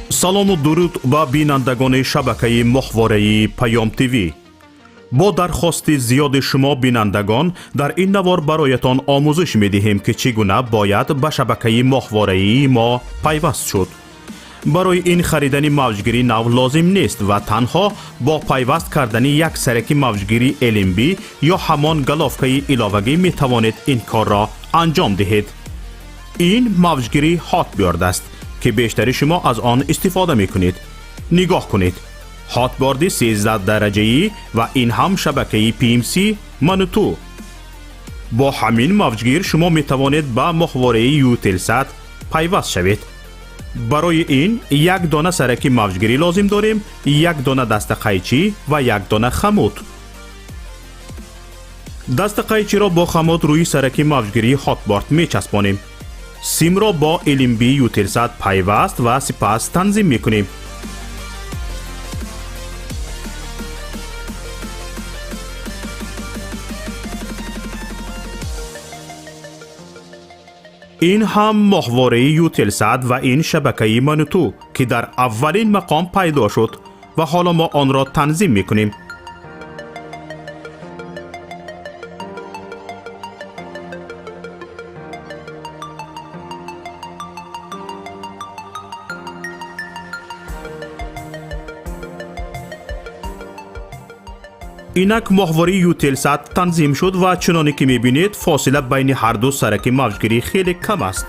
Салому дуруд ба бинандагони шабакаи моҳвораи Паём ТВ. Бо дархости зиёди шумо бинандагон, дар ин навор бароятон омӯзиш медиҳем, ки чӣ гуна бояд ба шабакаи моҳвораии мо пайваст шуд. Барои ин харидани мавҷгири нав лозим нест ва танҳо бо пайваст кардани як сараки мавҷгири LNB ё ҳамон головкаи иловагӣ метавонед ин корро анҷом диҳед. Ин мавҷгири Hotbird аст, ки бештари шумо аз он истифода мекунед. Нигоҳ кунед, Hotbird и 13 дараҷаӣ ва ин ҳам шабакаи PMC Мануту. Бо ҳамин мавҷгир шумо метавонед ба моҳвораи Eutelsat пайваст шавед. Барои ин як дона сараки мавҷгирӣ лозим дорем, як дона дастақайчӣ ва як дона хомут. Дастақайчиро бо хомут рӯи сараки мавҷгирии Hotbird мечаспонем, симро бо LNB Eutelsat пайваст ва сипас танзим мекунем. Ин ҳам моҳвораи Eutelsat ва ин шабакаи Мануту, ки дар аввалин мақом пайдо шуд ва ҳоло мо онро танзим мекунем. Инак моҳвораи Eutelsat танзим шуд ва чуноне ки мебинед, фосила байни ҳарду сараки мавҷгирӣ хеле кам аст.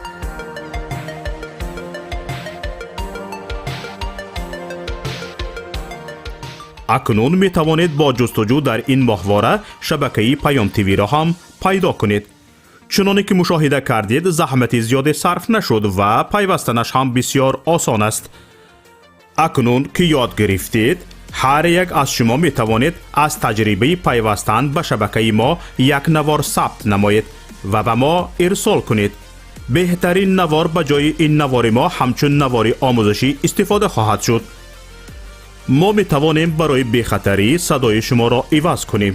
Акнун метавонед бо ҷустуҷӯ дар ин моҳвора шабакаи Паём ТВ-ро ҳам пайдо кунед. Чуноне ки мушоҳида кардед, заҳмати зиёде сарф нашуд ва пайвастанаш ҳам бисёр осон аст. Акнун ки ёд гирифтед, ҳар як аз шумо метавонед аз таҷрибаи пайвастан ба шабакаи мо як навор сабт намоед ва ба мо ирсол кунед. Беҳтарин навор ба ҷои ин навори мо ҳамчун навори омӯзишӣ истифода хоҳад шуд. Мо метавонем барои бехатарӣ садои шуморо иваз кунем.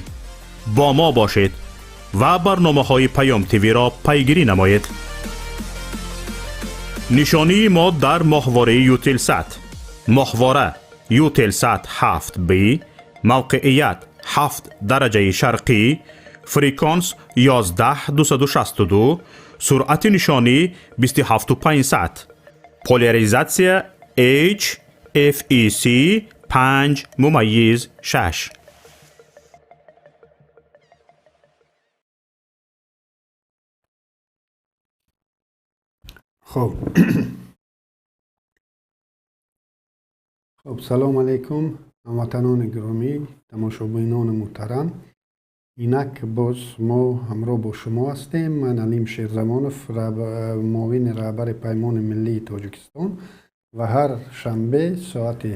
Бо мо бошед ва барномаҳои Паём ТВ-ро пайгирӣ намоед. Нишонии мо дар моҳвораи Eutelsat: моҳвора Eutelsat 7B, мавқеият 7 дараҷаи шарқӣ, фреквенс 11262, суръати нишонӣ 27500, поляризатсия H FEC 5.6. Хуб, салом алейкум, ҳамватанони гиромӣ, тамошобинони муҳтарам. Инак боз мо ҳамроҳ бо шумо ҳастем. Ман Алим Шерзамонов, муовини раҳбари Паймони миллии Тоҷикистон, ва ҳар шанбе соати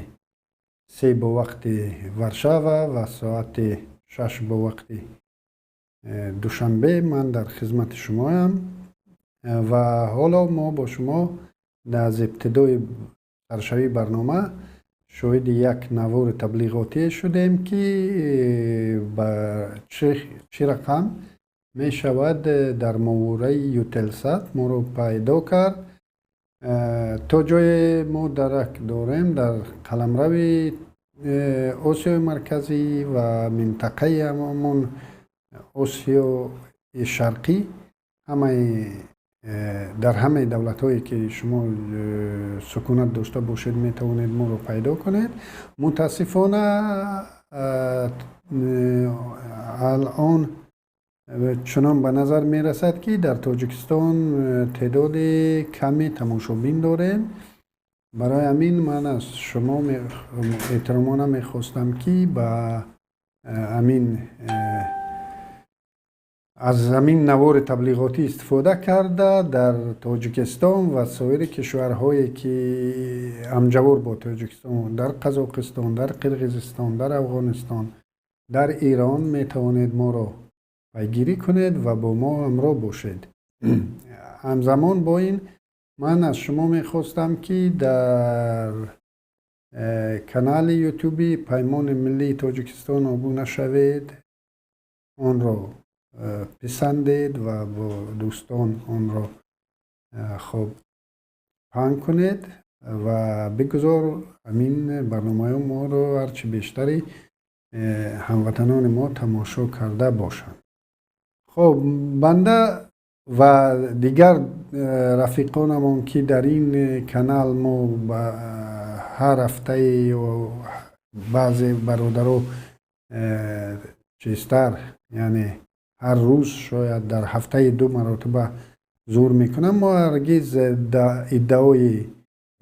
3 бо вақти Варшава ва соати 6 бо вақти Душанбе ман дар хизмати шумоям. Ва ҳоло мо бо шумо аз ибтидои саршавии барнома шоҳиди як навори таблиғотие шудем, ки ба чӣ рақам мешавад дар моҳвораи Eutelsat моро пайдо кард. То ҷое мо дарак дорем, дар қаламрави Осиёи Марказӣ ва минтақаи ҳамон Осиёи Шарқӣ, ҳамаи дар ҳамаи давлатҳое ки шумо сукунат дошта бошед, метавонед моро пайдо кунед. Мутаассифона, алон чунон ба назар мерасад, ки дар Тоҷикистон теъдоди ками тамошобин дорем. Барои ҳамин ман аз шумо эҳтиромона мехостам, ки ба ҳамин аз ҳамин навори таблиғотӣ истифода карда, дар Тоҷикистон ва соири кишварҳое ки ҳамҷавор бо Тоҷикистон, дар Қазоқистон, дар Қирғизистон, дар Афғонистон, дар Эрон, метавонед моро пайгирӣ кунед ва бо мо ҳамроҳ бошед. Ҳамзамон бо ин ман аз шумо мехостам, ки дар канали Ютуби Паймони миллии Тоҷикистон обуна шавед, онро писандед ва бо дӯстон онро хуб паҳн кунед. Ва бигузор ҳамин барномаҳои моро ҳарчи бештари ҳамватанони мо тамошо карда бошанд. Хоб, банда ва дигар рафиқонамон, ки дар ин канал мо ҳар ҳафтае ё баъзе бародаро чизтар, яъне ҳар рӯз, шояд дар ҳафтаи ду маротиба зур мекунам, мо ҳаргиз иддаои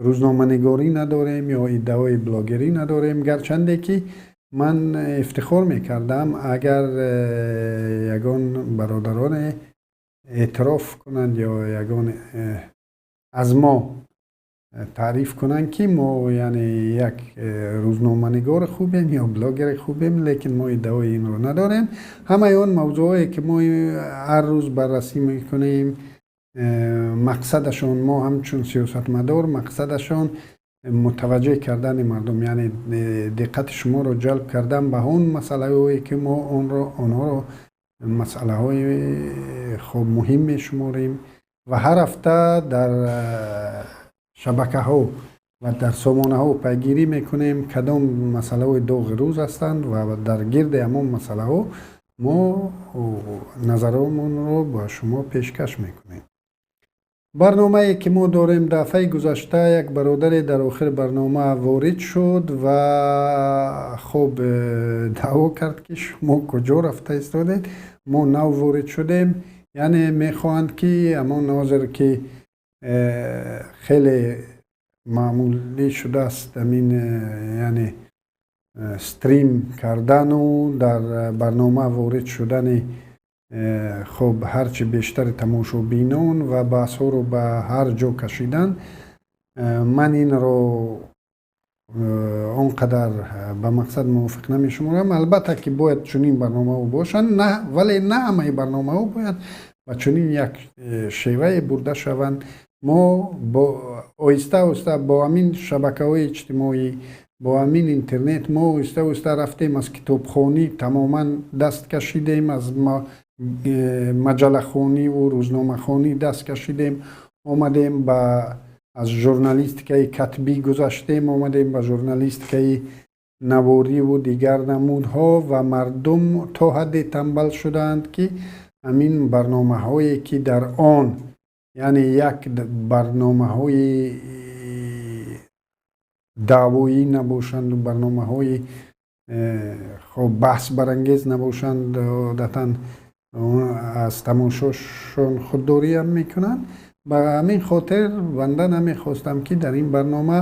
рӯзноманигорӣ надорем ё иддаои блогерӣ надорем. Гарчанде ки ман ифтихор мекардам, агар ягон бародароне эътироф кунанд ё ягон аз мо таъриф кунанд, ки мо, яъне, як рӯзноманигори хубем ё блогери хубем, лекин мо иддаои инро надорем. Ҳамаи он мавзӯъҳое, ки мо ҳар рӯз баррасӣ мекунем, мақсадашон, мо ҳамчун сиёсатмадор, мақсадашон мутаваҷҷеҳ кардани мардум, яъне диққати шуморо ҷалб кардан ба он масъалаҳое, ки мо онҳоро масъалаҳои хуб муҳим мешуморем ва ҳар ҳафта дар шабакаҳо ва дар сомонаҳо пайгирӣ мекунем, кадом масъалаҳои доғи рӯз ҳастанд, ва дар гирди ҳамон масъалаҳо мо назаромонро ба шумо пешкаш мекунем. Барномае, ки мо дорем, дафъаи гузашта як бародаре дар охири барнома ворид шуд ва хуб даъво кард, ки шумо куҷо рафта истодед, мо нав ворид шудем. Яъне мехоҳанд, ки ҳамон ҳозир, ки хеле маъмулӣ шудааст, ҳамин яъне стрим кардану дар барнома ворид шудани хуб ҳарчи бештари тамошобинон ва баҳсҳоро ба ҳар ҷо кашидан. Ман инро он қадар ба мақсад мувофиқ намешуморам. Албатта, ки бояд чунин барномаҳо бошанд, вале на ҳамаи барномаҳо бояд ба чунин як шевае бурда шаванд. Мо оҳиста оҳиста бо ҳамин шабакаҳои иҷтимоӣ, бо ҳамин интернет мо оҳиста оҳиста рафтем, аз китобхонӣ тамоман даст кашидем, аз маҷаллахониву рӯзномахонӣ даст кашидем, омадем ба аз журналистикаи катбӣ гузаштем, омадем ба журналистикаи навориву дигар намудҳо, ва мардум то ҳадде танбал шудаанд, ки ҳамин барномаҳое, ки дар он, яъне, як барномаҳои даъвоӣ набошанду барномаҳои хоб баҳсбарангез набошанд, одатан аз тамошошон худдориам мекунанд. Ба ҳамин хотир банда намехостам, ки дар ин барнома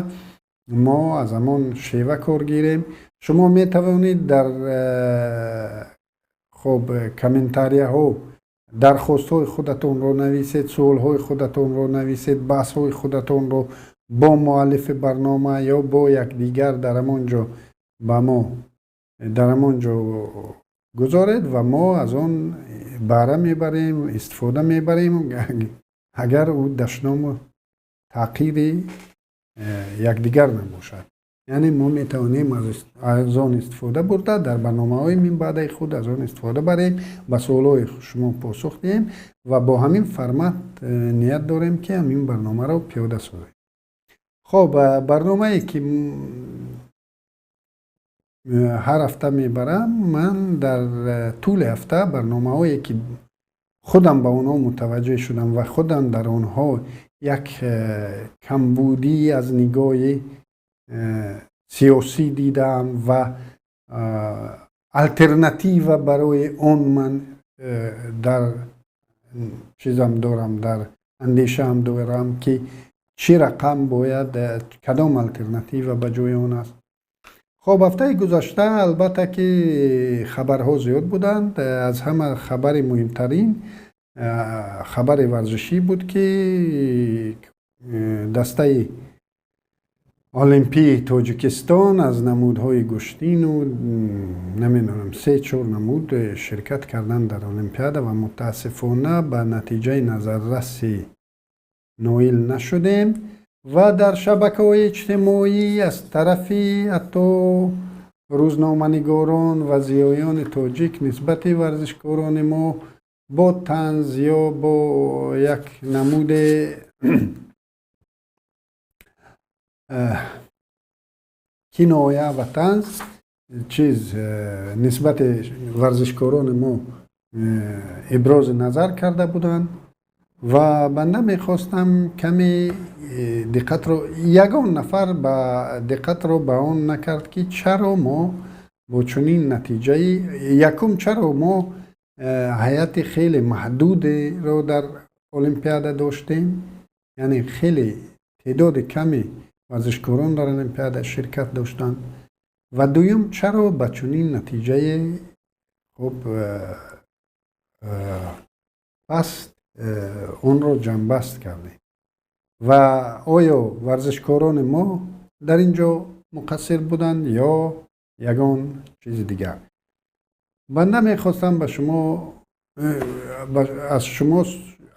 мо аз ҳамон шева кор гирем. Шумо метавонед дар хоб комментарияҳо дархостҳои худатонро нависед, суолҳои худатонро нависед, баҳсҳои худатонро бо муаллифи барнома ё бо якдигар дар ҳамон ҷо ба мо дар ҳамон ҷо гузоред ва мо аз он баҳра мебарем, истифода мебарем, агар ӯ дашному таъқири якдигар набошад. Яъне мо метавонем аз он истифода бурда, дар барномаҳои минбаъдаи худ аз он истифода барем, ба суолҳои шумо посух диҳем ва бо ҳамин формат ният дорем, ки ҳамин барномаро пиёда созем. Хоб, барномае, ки ҳар ҳафта мебарам, ман дар тӯли ҳафта барномаҳое, ки худам ба онҳо мутаваҷҷеҳ шудам ва худам дар онҳо як камбудӣ аз нигоҳи сиёсӣ дидаам ва алтернатива барои он ман дар чизам дорам, дар андешаам дорам, ки чӣ рақам бояд, кадом алтернатива ба ҷои он аст. Хоб, ҳафтаи гузашта, албатта, ки хабарҳо зиёд буданд. Аз ҳама хабари муҳимтарин хабари варзишӣ буд, ки дастаи олимпии Тоҷикистон аз намудҳои гӯштину намедонам се чор намуд ширкат карданд дар олимпиада ва мутаассифона ба натиҷаи назарраси ноил нашудем. Ва дар шабакаҳои иҷтимоӣ аз тарафи ҳатто рӯзноманигорон ва зиёёни тоҷик нисбати варзишкорони мо бо танз ё бо як намуде Киноя ва танз чиз нисбати варзишкорони мо ибрози назар карда буданд ва банда мехостам каме диққатро, ягон нафар ба диққатро ба он накард, ки чаро мо бо чунин натиҷаи якум, чаро мо ҳайати хеле маҳдудеро дар олимпиада доштем, яъне хеле теъдоди ками варзишкорон дар олимпиада ширкат доштанд, ва дуюм, чаро ба чунин натиҷаи хуб паст онро ҷамъбаст кардем ва оё варзишкорони мо дар ин ҷо муқассир буданд ё ягон чизи дигар. Банда мехостам ба шумо, аз шумо,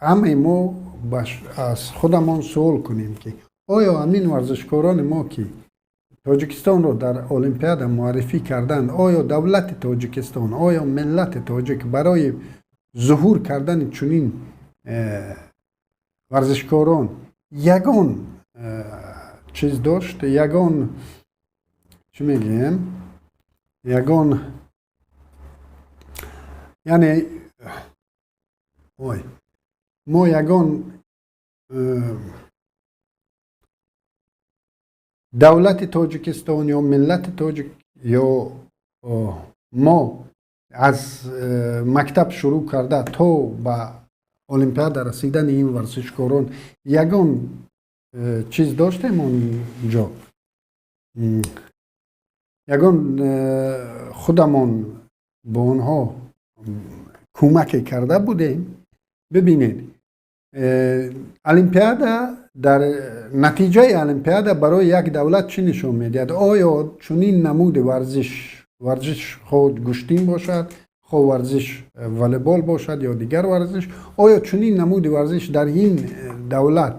ҳамаи мо аз худамон суол кунем, ки оё ҳамин варзишкорони мо, ки Тоҷикистонро дар олимпиада муаррифӣ карданд, оё давлати Тоҷикистон, оё миллати тоҷик барои зуҳур кардани чунин варзишкорон ягон чиз дошт, ягон, чӣ мегӯем, ягон, яъне ой, мо ягон давлати Тоҷикистон ё миллати тоҷик ё мо аз мактаб шурӯъ карда то ба олимпиада расидани ин варзишкорон ягон чиз доштем онҷо, ягон худамон бо онҳо кӯмаке карда будем? Бибинед, олимпиада, дар натиҷаи олимпиада барои як давлат чӣ нишон медиҳад? Оё чунин намуди варзиш, варзиш хоҳ гӯштин бошад, хоҳ варзиш волейбол бошад ё дигар варзиш, оё чунин намуди варзиш дар ин давлат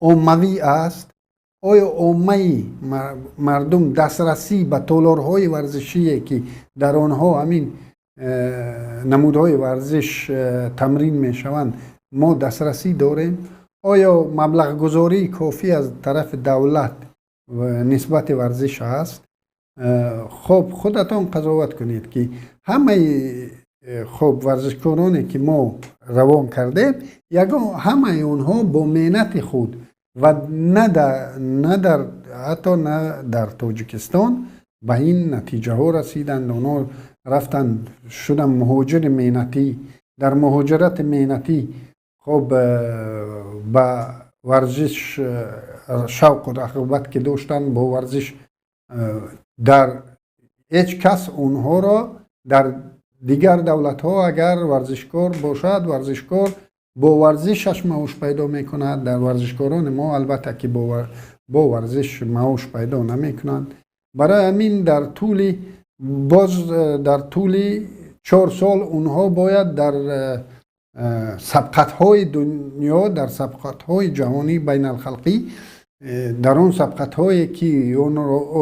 оммавӣ аст? Оё оммаи мардум дастрасӣ ба толорҳои варзишие, ки дар онҳо ҳамин намудҳои варзиш тамрин мешаванд, мо дастрасӣ дорем? Оё маблағгузории кофӣ аз тарафи давлат нисбати варзиш ҳаст? Хуб, худатон қазоват кунед, ки ҳамаи хуб варзишкороне, ки мо равон кардем, ягон ҳамаи онҳо бо меҳнати худ ва на дар, ҳатто на дар Тоҷикистон ба ин натиҷаҳо расиданд. Онҳо рафтанд, шуданд муҳоҷири меҳнатӣ. Дар муҳоҷирати меҳнатӣ хуб ба варзиш шавқу рағбат ки доштанд, бо варзиш дар ҳеҷ кас онҳоро, дар дигар давлатҳо агар варзишкор бошад, варзишкор бо варзишаш маош пайдо мекунад. Дар варзишкорони мо албатта ки бо варзиш маош пайдо намекунанд. Барои ҳамин дар тӯли, боз дар тӯли 4 сол онҳо бояд дар сабқатҳои дунё, дар сабқатҳои ҷаҳонӣ, байналхалқӣ, дар он сабқатҳое, ки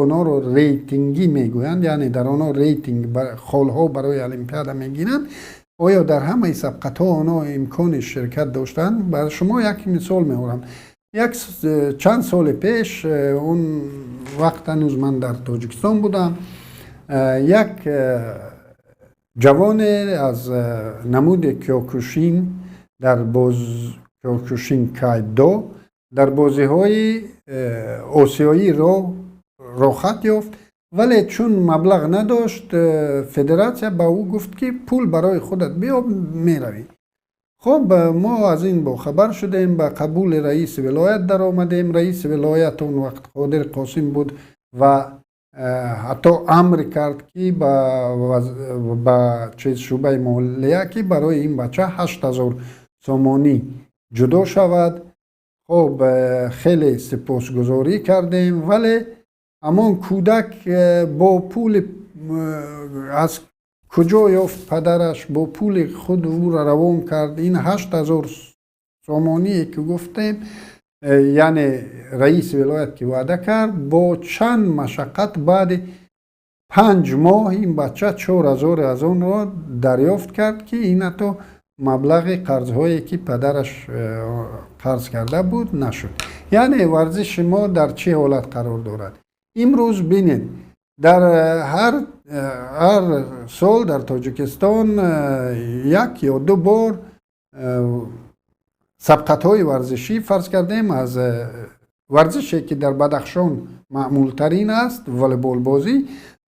онҳоро рейтингӣ мегӯянд, яъне дар онҳо рейтинг, холҳо барои олимпиада мегиранд, оё дар ҳамаи сабқатҳо онҳо имкони ширкат доштанд? Ба шумо як мисол меорам. Як чанд соли пеш, он вақт ҳанӯз ман дар Тоҷикистон будам, як ҷавоне аз намуди кёкушин, дар боз кёкушин кайдо дар бозиҳои осиёӣ роҳхат ёфт, вале чун маблағ надошт, федератсия ба ӯ гуфт, ки пул барои худат биёб, меравӣ. Хуб, мо аз ин бохабар шудем, ба қабули раиси вилоят даромадем. Раиси вилоят он вақт Қодир Қосим буд ва ҳатто амр кард, ки ба чиз, шӯъбаи молия, ки барои ин бача 8000 сомонӣ ҷудо шавад. Хуб, хеле сипосгузорӣ кардем, вале ҳамон кӯдак бо пули аз куҷо ёфт падараш, бо пули худ ӯро равон кард. Ин 8000 сомоние, ки гуфтем, яъне раиси вилоят ки ваъда кард, бо чанд машаққат баъди 5 моҳ ин бача 4000 аз онро дарёфт кард, ки ин ҳатто маблағи қарзҳое, ки падараш қарз карда буд, нашуд. Яъне варзиши мо дар чӣ ҳолат қарор дорад? Имрӯз бинед, дар ҳар сол дар Тоҷикистон як ё ду бор сабқатҳои варзишӣ, фарз кардем, аз варзише ки дар Бадахшон маъмултарин аст, волейболбозӣ,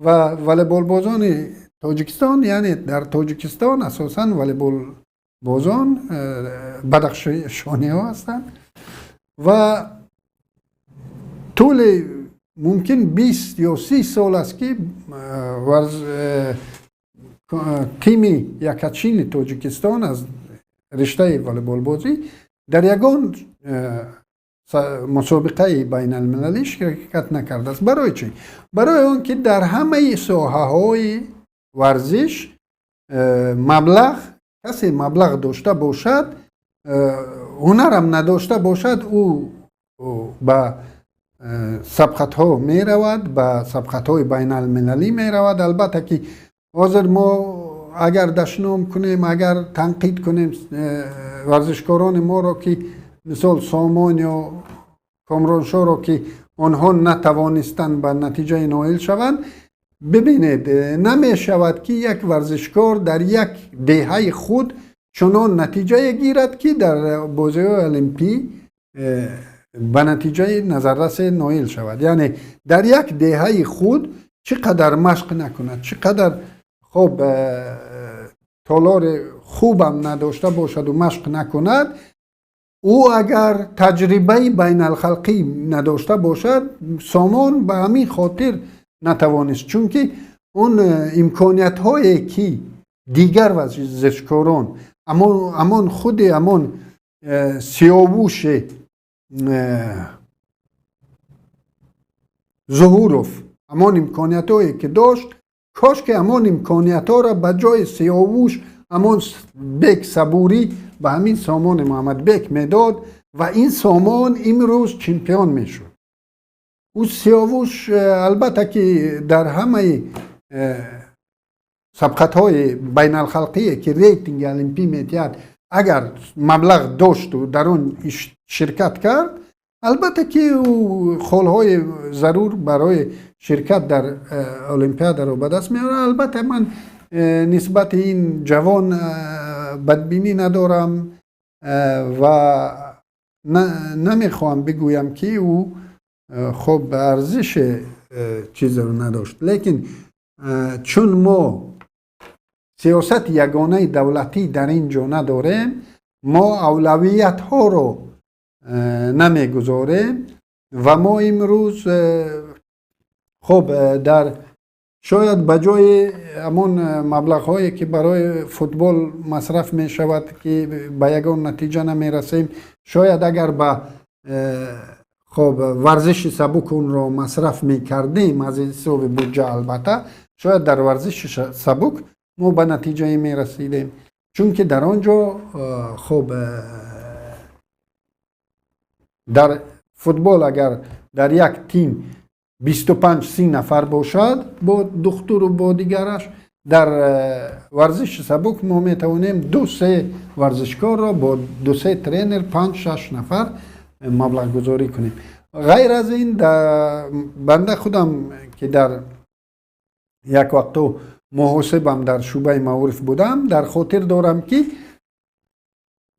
ва волейболбозони Тоҷикистон, яъне дар Тоҷикистон асосан волейболбозон бадахшониҳо ҳастанд ва тӯли мумкин 20 ё 30 сол аст, ки тими якачини Тоҷикистон аз риштаи волейболбозӣ дар ягон мусобиқаи байналмилалӣ ширкат накардааст. Барои чӣ? Барои он ки дар ҳамаи соҳаҳои варзиш маблағ, касе маблағ дошта бошад, ҳунарам надошта бошад, ӯ ба сабқатҳо меравад, ба сабқатҳои байналмилалӣ меравад. Албатта ки ҳозир мо агар дашном кунем, агар танқид кунем варзишкорони моро, ки мисол Сомон ё Комроншоро, ки онҳо натавонистанд ба натиҷаи ноил шаванд, бибинед, намешавад, ки як варзишкор дар як деҳаи худ чунон натиҷае гирад, ки дар бозиҳои олимпӣ ба натиҷаи назаррасе ноил шавад. Яъне дар як деҳаи худ чӣ қадар машқ накунад, чӣ қадар хоб толори хубам надошта бошаду машқ накунад, ӯ агар таҷрибаи байналхалқӣ надошта бошад. Сомон ба ҳамин хотир натавонист, чунки он имкониятҳое ки дигар варзишкорон, амон худи амон Сиёвуши Зуҳуров ҳамон имкониятҳое ки дошт, кош ки ҳамон имкониятҳоро ба ҷои Сиёвуш ҳамон Бек Сабурӣ ба ҳамин Сомони Муҳаммадбек медод ва ин Сомон имрӯз чемпион мешуд. Ӯ Сиёвуш албатта ки дар ҳамаи сабқатҳои байналхалқие ки рейтинги олимпӣ медиҳад, агар маблағ дошту дар он ширкат кард, албатта ки ӯ холҳои зарур барои ширкат дар олимпиадаро ба даст меорад. Албатта ман нисбати ин ҷавон бадбинӣ надорам ва намехоҳам бигӯям, ки ӯ хоб арзиши чизеро надошт, лекин чун мо сиёсати ягонаи давлатӣ дар ин ҷо надорем, мо авлавиятҳоро намегузорем ва мо имрӯз хоб дар шояд ба ҷои ҳамон маблағҳое ки барои футбол масраф мешавад, ки ба ягон натиҷа намерасем, шояд агар ба хоб варзиши сабук онро масраф мекардем аз ҳисоби буҷа, албатта шояд дар варзиши сабук мо ба натиҷае мерасидем, чунки дар он ҷо хоб дар футбол агар дар як тим 25-30 нафар бошад бо духтуру бо дигараш, дар варзиши сабук мо метавонем ду-се варзишкорро бо ду-се тренер, панҷ-шаш нафар маблағгузорӣ кунем. Ғайр аз ин, банда худам ки дар як вақту муҳосибам дар шӯъбаи маориф будам, дар хотир дорам, ки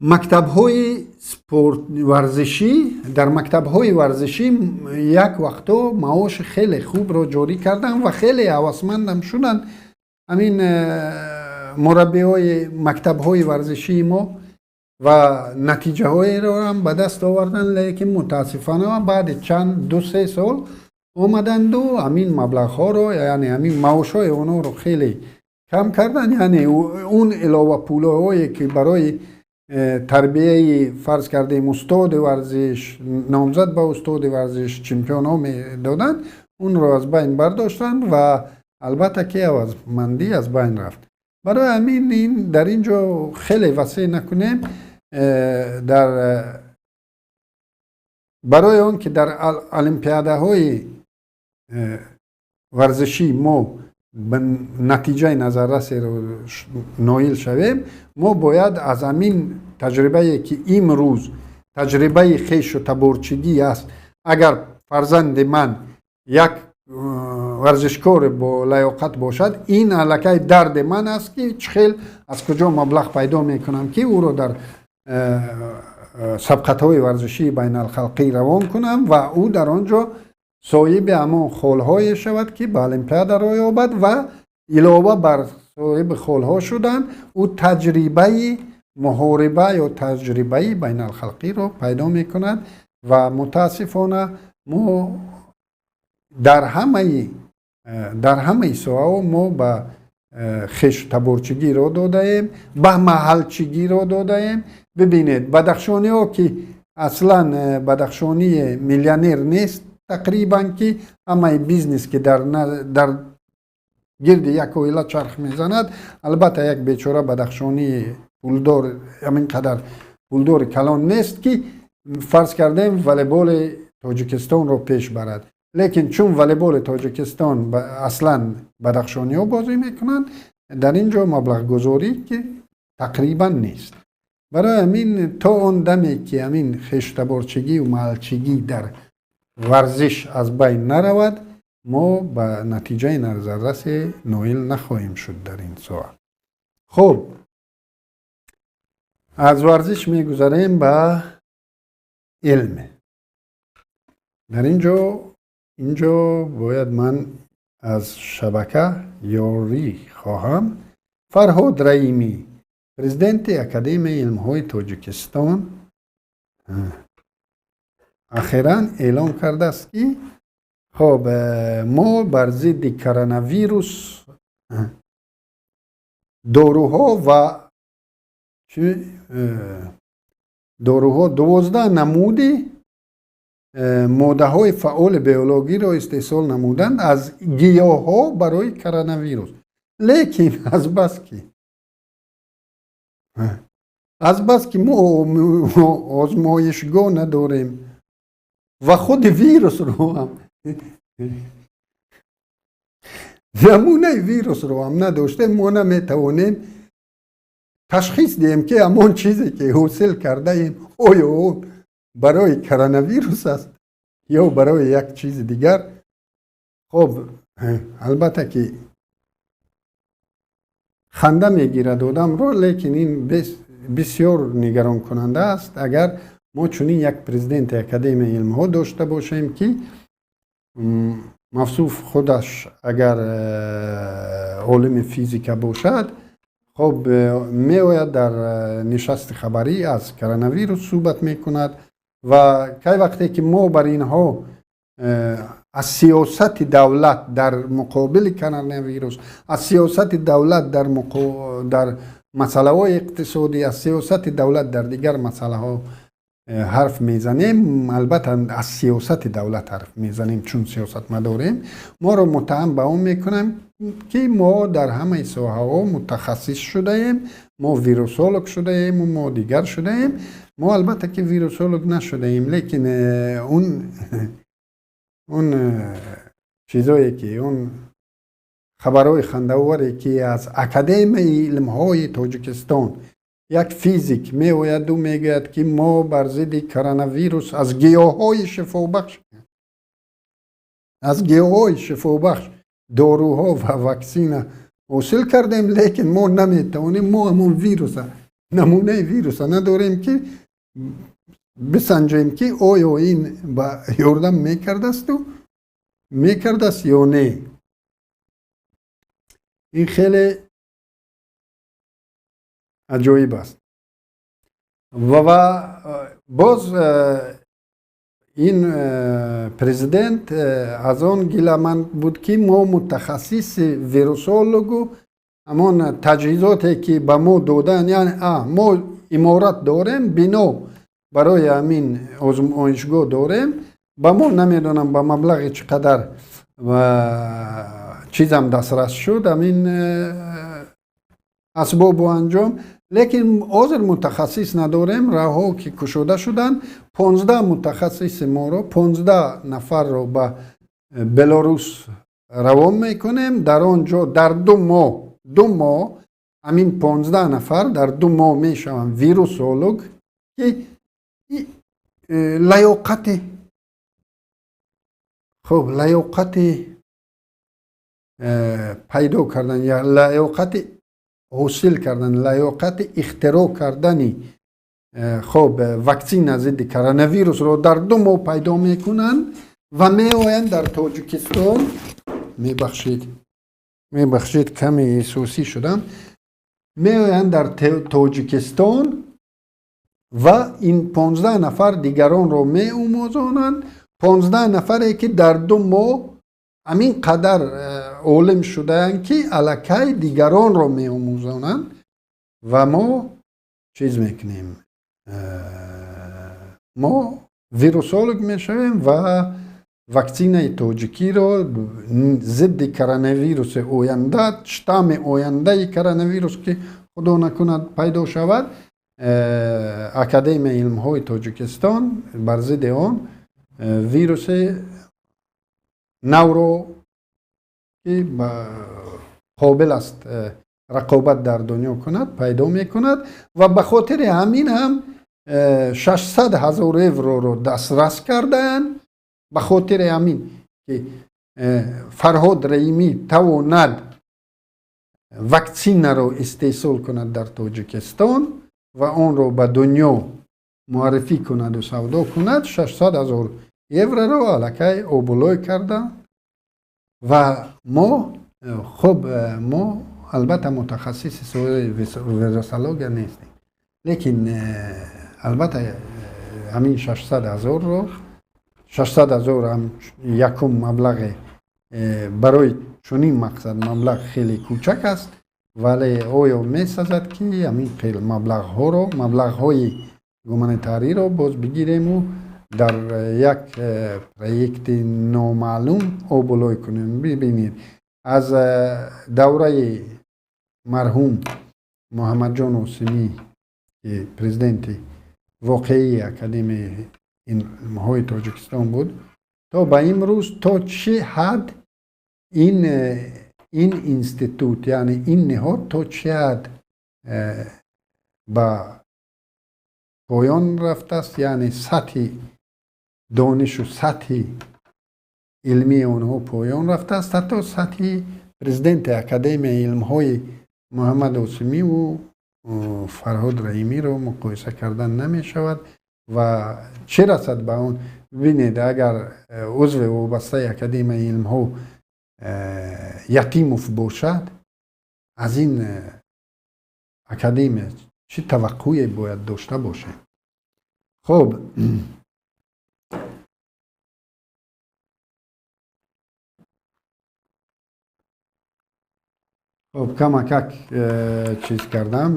мактабҳои спорт варзишӣ, дар мактабҳои варзишӣ як вақто маоши хеле хубро ҷорӣ карданд ва хеле ҳавасмандам шуданд ҳамин мураббиҳои мактабҳои варзишии мо ва натиҷаҳоеро ҳам ба даст оварданд, лекин мутаассифона баъди чанд ду-се сол омаданду ҳамин маблағҳоро, яъне ҳамин маошҳои онҳоро хеле кам карданд. Яъне он иловапулҳое ки барои тарбияи, фарз кардем, устоди варзиш, номзад ба устоди варзиш, чемпионҳо медоданд, онро аз байн бардоштанд ва албатта ки ҳавасмандӣ аз байн рафт. Барои ҳамин ин дар ин ҷо хеле васеъ накунем. Дар барои он ки дар олимпиадаҳои варзишӣ мо ба натиҷаи назаррасеро ноил шавем, мо бояд аз ҳамин таҷрибае ки имрӯз Таҷрибаи хешу таборчигӣ аст. Агар фарзанди ман як варзишкор бо лаёқат бошад, ин аллакай дарди ман аст, ки чӣ хел, аз куҷо маблағ пайдо мекунам, ки ӯро дар сабқатҳои варзишии байналхалқӣ равон кунам ва ӯ дар он ҷо соҳиби ҳамон холҳое шавад, ки ба Олимпиада роҳ ёбад, ва илова бар соҳиби холҳо шудан, ӯ таҷрибаи муҳориба ё таҷрибаи байналхалқиро пайдо мекунад. Ва мутаассифона мо дар ҳамаи соҳаҳо мо ба хештаборчигӣ роҳ додаем, ба маҳалчигӣ роҳ додаем. Бибинед, бадахшониҳо, ки аслан бадахшонии миллионер нест тақрибан, ки ҳамаи бизнес ки дар гирди як оила чарх мезанад. Албатта, як бечора бадахшонии пулдор, ҳамин қадар пулдори калон нест, ки, фарз кардем, волейболи Тоҷикистонро пеш барад. Лекин чун волейболи Тоҷикистон аслан бадахшониҳо бозӣ мекунанд, дар ин ҷо маблағгузорӣ ки тақрибан нест. Барои ҳамин, то он даме ки ҳамин хештаборчигию маҳалчигӣ дар варзиш аз байн наравад, мо ба натиҷаи назаррасе ноил нахоҳем шуд дар ин соҳа. Хуб, аз варзиш мегузарем ба илм. Дар инҷо бояд ман аз шабака ёрӣ хоҳам. Фарҳод Раимӣ, президенти Академияи илмҳои Тоҷикистон, ахиран эълон кардааст, ки хоб, мо бар зидди коронавирус доруҳо ва доруҳо, 12 намуди моддаҳои фаъоли биологиро истеҳсол намуданд аз гиёҳҳо барои коронавирус. Лекин азбаски мо озмоишгоҳ надорем ва худи вирусро ҳам, намунаи вирусро ҳам надоштем, мо наметавонем ташхис диҳем, ки ҳамон чизе ки ҳосил кардаем, оё он барои коронавирус аст ё барои як чизи дигар. Хоб, албатта ки ханда мегирад одамро, лекин ин бисёр нигаронкунанда аст. Агар мо чунин як президенти Академияи илмҳо дошта бошем, ки мавсуф худаш агар олими физика бошад, хоб, меояд, дар нишасти хабарӣ аз коронавирус суҳбат мекунад. Ва кай вақте ки мо бар инҳо аз сиёсати давлат дар муқобили коронавирус, аз сиёсати давлат дар масъалаҳои иқтисодӣ, аз сиёсати давлат дар дигар масъалаҳо ҳарф мезанем, албатта аз сиёсати давлат ҳарф мезанем, чун сиёсатмадорем, моро муттаҳам ба он мекунем, ки мо дар ҳамаи соҳаҳо мутахассис шудаем, мо вирусолог шудаему мо дигар шудаем. Мо албатта ки вирусолог нашудаем, лекин он чизое ки, он хабарҳои хандаоваре ки аз Академияи илмҳои Тоҷикистон як физик меояду мегӯяд, ки мо бар зидди коронавирус аз гиёҳҳои шифобахш доруҳо ва ваксина ҳосил кардем, лекин мо наметавонем, мо ҳамон вируса, намунаи вируса надорем, ки бисанҷем, ки оё ин ба ёрдам мекардааст ё не. Ин хеле аҷоиб аст. Ва боз ин президент аз он гиламанд буд, ки мо мутахассиси вирусологу ҳамон таҷҳизоте ки ба мо доданд, яъне мо иморат дорем, бино барои ҳамин озмоишгоҳ дорем, ба мо намедонам ба маблағи чӣ қадар чизам дастрас шуд, ҳамин асбобу анҷом, лекин ҳозир мутахассис надорем. Роҳҳо ки кушода шуданд, 15 мутахассиси моро, 15 нафарро ба Белорус равон мекунем. Дар он ҷо дар 2 моҳ, 2 моҳ, ҳамин 15 нафар дар 2 моҳ мешаванд вирусолог, ки Лаёқати, хуб, лаёқати пайдо кардан ё лаёқати ҳосил кардан, лаёқати ихтироъ кардани, хуб, ваксина зидди коронавирусро дар 2 моҳ пайдо мекунанд ва меоянд дар Тоҷикистон. Мебахшед, мебахшед, каме эҳсосӣ шудам. Меоянд дар Тоҷикистон ва ин 15 нафар дигаронро меомӯзонанд. 15 нафаре ки дар 2 моҳ ҳамин қадар олим шудаанд, ки аллакай дигаронро меомӯзонанд, ва мо чиз мекунем, мо вирусолог мешавем ва ваксинаи тоҷикиро зидди коронавируси оянда, штамми ояндаи коронавирус, ки худо накунад пайдо шавад, Академияи илмҳои Тоҷикистон бар зидди он вируси навро, ки қобил аст рақобат дар дунё кунад, пайдо мекунад. Ва ба хотири ҳамин ҳам 600 ҳазор евроро дастрас кардаанд, ба хотири ҳамин ки Фарҳод Раимӣ тавонад ваксинаро истеҳсол кунад дар Тоҷикистон ва онро ба дунё муаррифӣ кунаду савдо кунад. 600 ҳазор евроро аллакай обулой карда. Ва мо, хуб, мо албатта мутахассиси соҳаи вирусология нестем, лекин албатта ҳамин 600 ҳазорро, 600 ҳазор ҳам якум маблағе барои чунин мақсад маблағ хеле кӯчак аст, вале оё месазад, ки ҳамин хел маблағҳоро, маблағҳои гуманитариро боз бигирему дар як проекти номаълум обулой кунем? Бибинед, аз давраи марҳум Муҳаммадҷон Осимӣ, ки президенти воқеии Академияи илмҳои Тоҷикистон буд, то ба имрӯз то чӣ ҳад ин институт, яъне ин ниҳод, то чӣ ҳад ба поён рафтааст, яъне сатҳи донишу сатҳи илмии онҳо поён рафтааст, ҳатто сатҳи президенти Академияи илмҳои Муҳаммад Осимиву Фарҳод Раҳимиро муқоиса кардан намешавад. Ва чӣ расад ба он? Бибинед, агар узви вобастаи Академияи илмҳо Ятимов бошад, аз ин академия чӣ таваққӯе бояд дошта бошем? Хуб, камакак чиз кардам,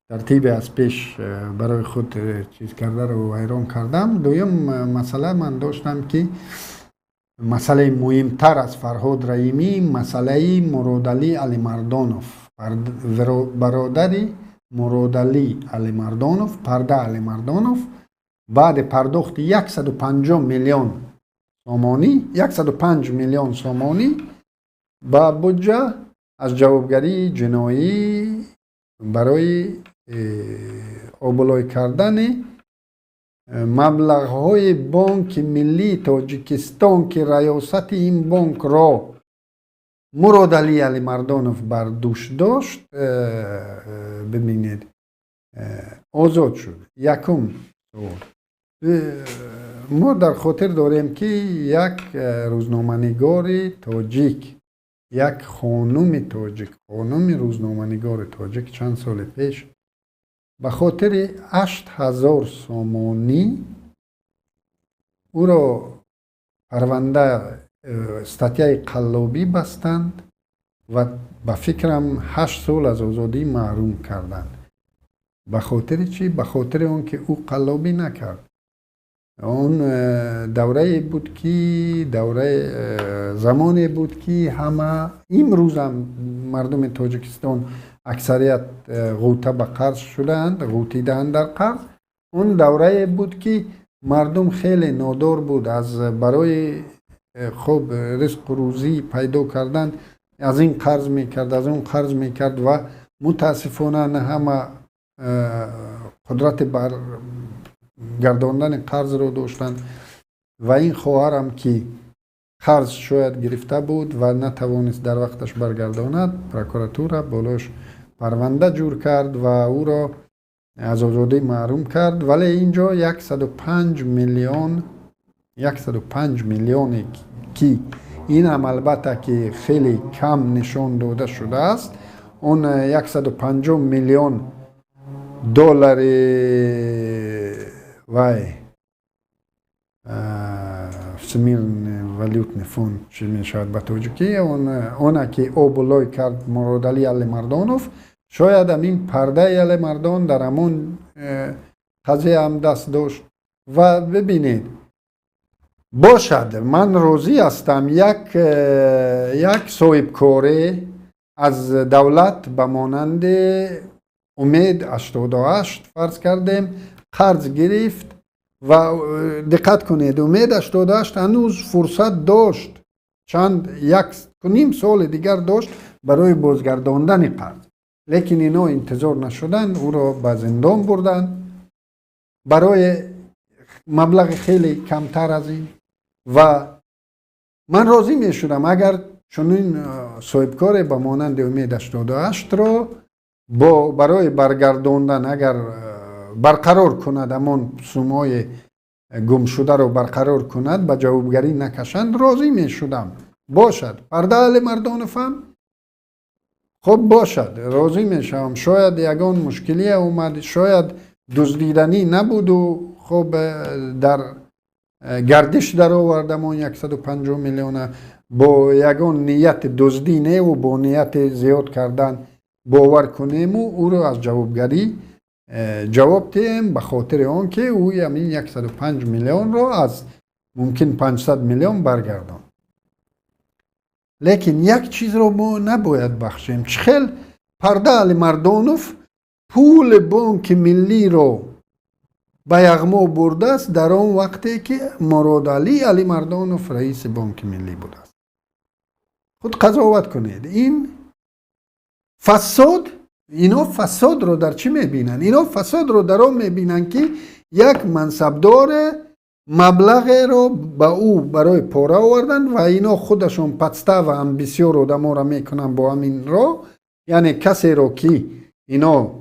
тартиби аз пеш барои худ чиз кардаро вайрон кардам. Дуюм масъала ман доштам, ки масъалаи муҳимтар аз Фарҳод Раҳимӣ, масъалаи Муродалӣ Алимардонов, бародари Муродалӣ Алимардонов, Парда Алимардонов, баъди пардохти 150 миллион сомонӣ, 105 миллион сомонӣ ба буҷа, аз ҷавобгарии ҷиноӣ барои обулой кардани маблағҳои Бонки Миллии Тоҷикистон, ки раёсати ин бонкро Муродалӣ Алимардонов бар дӯш дошт, бибинед, озод шуд. Якум суол: мо дар хотир дорем, ки як рӯзноманигори тоҷик, як хонуми тоҷик, хонуми рӯзноманигори тоҷик, чанд соли пеш ба хотири 8000 сомонӣ ӯро парванда, статьяи қаллобӣ бастанд ва ба фикрам 8 сол аз озодӣ маҳрум карданд. Ба хотири чӣ? Ба хотири он ки ӯ қаллобӣ накард. Он даврае буд, ки давраи замоне буд, ки ҳама, имрӯзам мардуми Тоҷикистон аксарият ғӯта ба қарз шудаанд, ғӯтидаанд дар қарз. Он даврае буд, ки мардум хеле нодор буд, аз барои хуб ризқу рӯзӣ пайдо кардан аз ин қарз мекард, аз он қарз мекард, ва мутаассифона на ҳама Қудрати баргардондани қарзро доштанд ва ин хоҳарам, ки қарз шояд гирифта буд ва натавонист дар вақташ баргардонад, прокуратура болош парванда ҷур кард ва ӯро аз озодӣ маҳрум кард. Вале ин ҷо 105 миллион, 105 миллионе, ки ин ҳам албатта ки хеле кам нишон дода шудааст, он 150 миллион доллари вай Всемирный валютный фонд, чӣ мешавад ба тоҷикӣ, она ки обу лой кард Муродалӣ Алимардонов, шояд ҳамин Пардаи Алимардон дар ҳамон қазия ҳам даст дошт. Ва бибинед, бошад, ман розӣ ҳастам, як соҳибкоре аз давлат ба монанди Умед 88, фарз кардем, қарз гирифт. Ва диққат кунед, Умед 88 ҳанӯз фурсат дошт, чанд як ним соли дигар дошт барои бозгардондани қарз, лекин ино интизор нашуданд, ӯро ба зиндон бурданд барои маблағи хеле камтар аз ин. Ва ман розӣ мешудам, агар чунин соҳибкоре ба монанди Умед 88-ро бо барои баргардондан, агар барқарор кунад, ҳамон сумҳои гумшударо барқарор кунад, ба ҷавобгарӣ накашанд, розӣ мешудам. Бошад, Парда Алимардонов ҳам хуб бошад, розӣ мешавам. Шояд ягон мушкилие омад, шояд дуздиданӣ набуду хуб дар гардиш даровардам он 150 миллиона бо ягон нияти дуздӣ неву бо нияти зиёд кардан бовар кунему ӯро аз ҷавобгарӣ ҷавоб диҳем, ба хотири он ки ӯ ҳамин 105 миллионро аз мумкин 500 миллион баргардон. Лекин як чизро мо набояд бахшем: чӣ хел Парда Алимардонов пули Бонки Миллиро ба яғмо бурдааст дар он вақте ки Муродалӣ Алимардонов раиси Бонки Миллӣ будааст? Худ қазоват кунед. Ин фасод, ино фасодро дар чӣ мебинанд? Ино фасодро дар он мебинанд, ки як мансабдоре маблағеро ба ӯ барои пора оварданд ва ино худашон подстава ҳам бисёр одаморо мекунанд бо ҳамин роҳ. Яъне касеро ки ино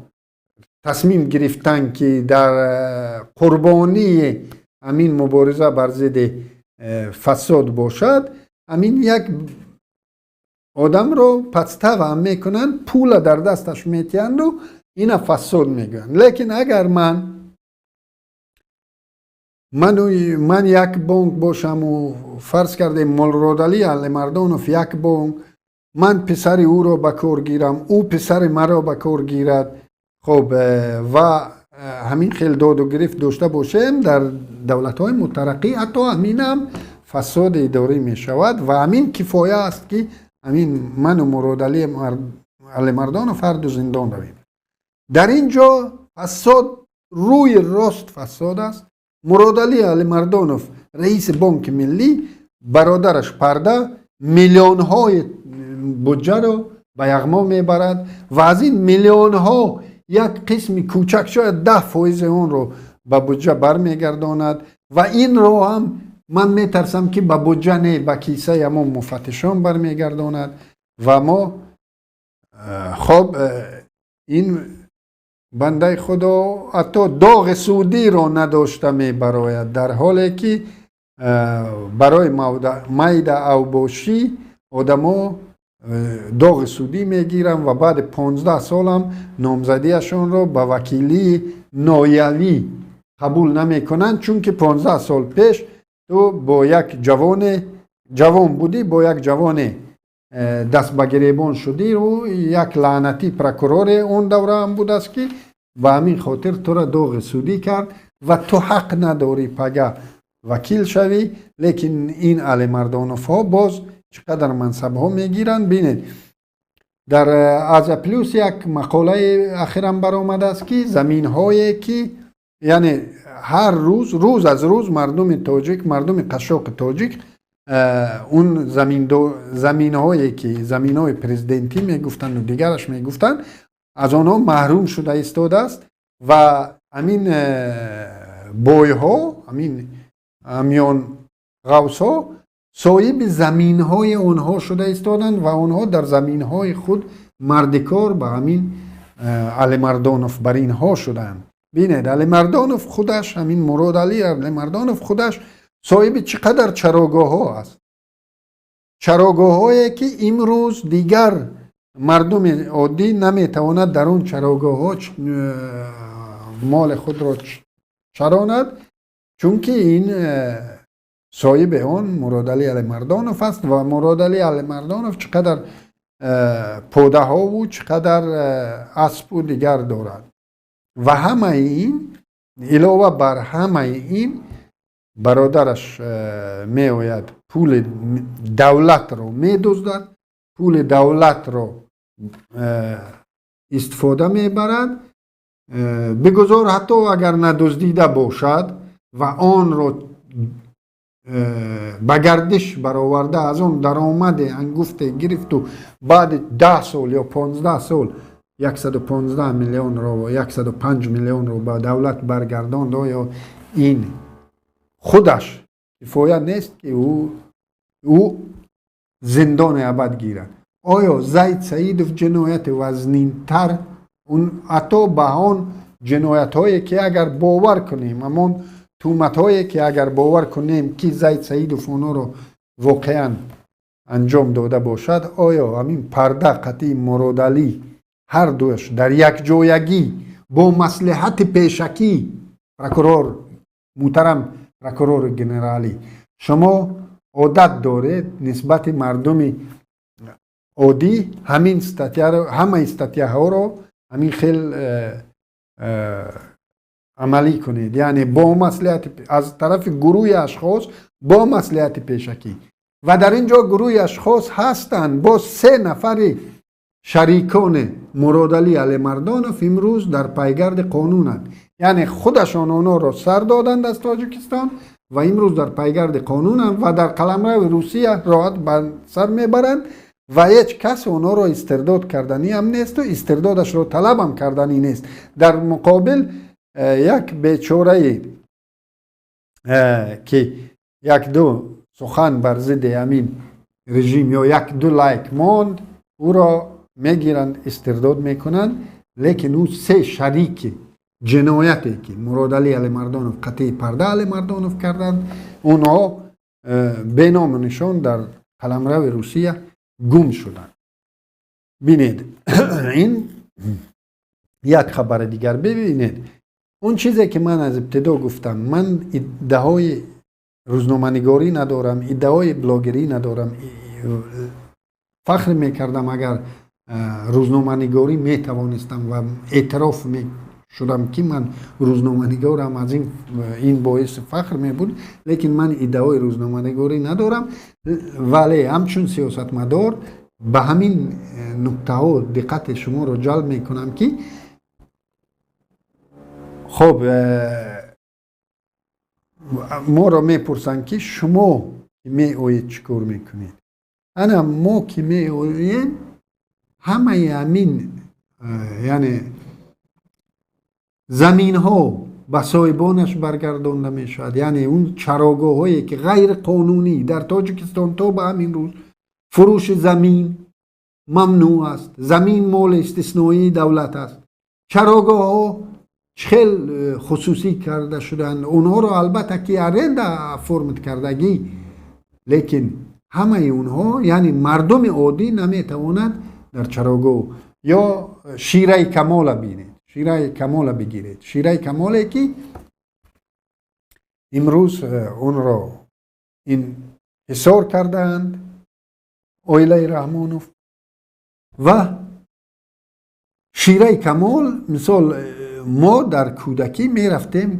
тасмим гирифтанд, ки дар қурбонии ҳамин мубориза бар зидди фасод бошад, ҳамин як одамро подстава ҳам мекунанд, пула дар дасташ метиҳанду ина фасод мегӯянд. Лекин агар ман як бонк бошаму, фарз кардем, Муродалӣ Алимардонов як бонк, ман писари ӯро ба кор гирам, ӯ писари маро ба кор гирад, хоб, ва ҳамин хел доду гирифт дошта бошем, дар давлатҳои мутараққӣ ҳатто ҳаминам фасоди идорӣ мешавад. Ва ҳамин кифоя аст, ки ҳамин ману Муродалӣ Алимардонов ҳарду зиндон равем. Дар ин ҷо фасод рӯи рост фасод аст. Муродалӣ Алимардонов раиси Бонки Миллӣ, бародараш Парда миллионҳои буҷаро ба яғмо мебарад ва аз ин миллионҳо як қисми кӯчак, шояд 10 фоизи онро ба буҷа бармегардонад. Ва инро ҳам ман метарсам, ки ба буҷа не, ба кисаи ҳамон муфаттишон бармегардонад. Ва мо хоб, ин бандаи худо ҳатто доғи судиро надошта мебарояд, дар ҳоле ки барои майда авбошӣ одамо доғи судӣ мегиранд ва баъди 15 солам номзадиашонро ба вакилии ноҳиявӣ қабул намекунанд, чунки 15 сол пеш ту бо як ҷавоне, ҷавон будӣ, бо як ҷавоне даст ба гиребон шудӣ, як лаънатӣ прокуроре он давра ҳам будааст, ки ба ҳамин хотир тура доғи судӣ кард ва ту ҳақ надорӣ пага вакил шавӣ. Лекин ин Алимардоновҳо боз чӣ қадар мансабҳо мегиранд! Бинед, дар Азия Плюс як мақолаи ахиран баромадааст, ки заминҳое ки, яъне ҳар рӯз, рӯз аз рӯз мардуми тоҷик, мардуми қашшоқи тоҷик он заминҳое ки заминҳои президентӣ мегуфтанду дигараш мегуфтанд, аз онҳо маҳрум шуда истодааст. Ва ҳамин бойҳо, ҳамин ҳамён ғавсҳо соҳиби заминҳои онҳо шуда истоданд ва онҳо дар заминҳои худ мардикор ба ҳамин Алимардонов бар инҳо шуданд. Бинед, Алимардонов худаш, ҳамин Муродалӣ Алимардонов худаш соҳиби чӣ қадар чарогоҳҳо аст, чарогоҳҳое ки имрӯз дигар мардуми оддӣ наметавонад дар он чарогоҳҳо моли худро чаронад, чунки ин соҳиби он Муродалӣ Алимардонов аст. Ва Муродалӣ Алимардонов чӣ қадар подаҳову чӣ қадар аспу дигар дорад. Ва ҳамаи ин, илова бар ҳамаи ин, бародараш меояд, пули давлатро медуздад, пули давлатро истифода мебарад. Бигузор ҳатто агар надуздида бошад ва онро ба гардиш бароварда, аз он даромади ангуфте гирифту баъди 10 сол ё 15 сол 115 миллионро, 105 миллионро ба давлат баргардонд, оё ин худаш кифоя нест, ки ӯ зиндони абад гирад? Оё Зайд Саидов ҷинояти вазнинтар, ҳатто ба он ҷиноятҳое ки агар бовар кунем, ҳамон туҳматҳое ки агар бовар кунем, ки Зайд Саидов онҳоро воқеан анҷом дода бошад, оё ҳамин Парда қатъи Муродалӣ ҳар дуяш дар якҷоягӣ бо маслиҳати пешакӣ? Прокурор муҳтарам, прокурори генералӣ, шумо одат доред нисбати мардуми оддӣ ҳамин статьяро, ҳамаи статьяҳоро ҳамин хел амалӣ кунед, яъне бо маслиҳати аз тарафи гурӯҳи ашхос бо маслиҳати пешакӣ. Ва дар ин ҷо гурӯҳи ашхос ҳастанд, боз се нафари шарикони Муродалӣ Алимардонов имрӯз дар пайгарди қонунанд, яъне худашон онҳоро сар доданд аз Тоҷикистон ва имрӯз дар пайгарди қонунанд ва дар қаламрави Русия роҳат ба сар мебаранд ва ҳеҷ кас онҳоро истирдод карданиам несту истирдодашро талабам карданӣ нест. Дар муқобил як бечорае ки як-ду сухан бар зидди ҳамин режим ё як-ду лайк монд, ӯро мегиранд, истирдод мекунанд. Лекин ӯ се шарики ҷинояте ки Муродалӣ Алимардонов қатъи Парда Алимардонов карданд, онҳо беному нишон дар қаламрави Русия гум шуданд. Бинед, ин як хабари дигар. Бибинед, он чизе ки ман аз ибтидо гуфтам: ман иддаои рӯзноманигорӣ надорам, иддаои блогерӣ надорам. Фахр мекардам, агар рӯзноманигорӣ метавонистам ва эътироф мешудам, ки ман рӯзноманигорам, аз ин боиси фахр мебуд. Лекин ман иддаои рӯзноманигорӣ надорам, вале ҳамчун сиёсатмадор ба ҳамин нуктаҳо диққати шуморо ҷалб мекунам, ки хоб моро мепурсанд, ки шумо меоед, чӣ кор мекунед? Ана мо ки меоем, ҳамаи ҳамин яъне заминҳо ба соҳибонаш баргардонда мешавад, яъне он чарогоҳҳое ки ғайриқонунӣ дар Тоҷикистон то ба ҳамин рӯз фурӯши замин мамнӯъ аст, замин моли истисноии давлат аст, чарогоҳҳо хел хусусӣ карда шуданд, онҳоро албатта ки аренда оформить кардагӣ, лекин ҳамаи онҳо, яъне мардуми оддӣ наметавонад дар чарогоҳ. Ё Шираи Камола бинед, Шираи Камола бигиред, Шираи Камоле ки имрӯз онро ин ҳисор кардаанд оилаи Раҳмонов. Ва Шираи Камол, мисол, мо дар кӯдакӣ мерафтем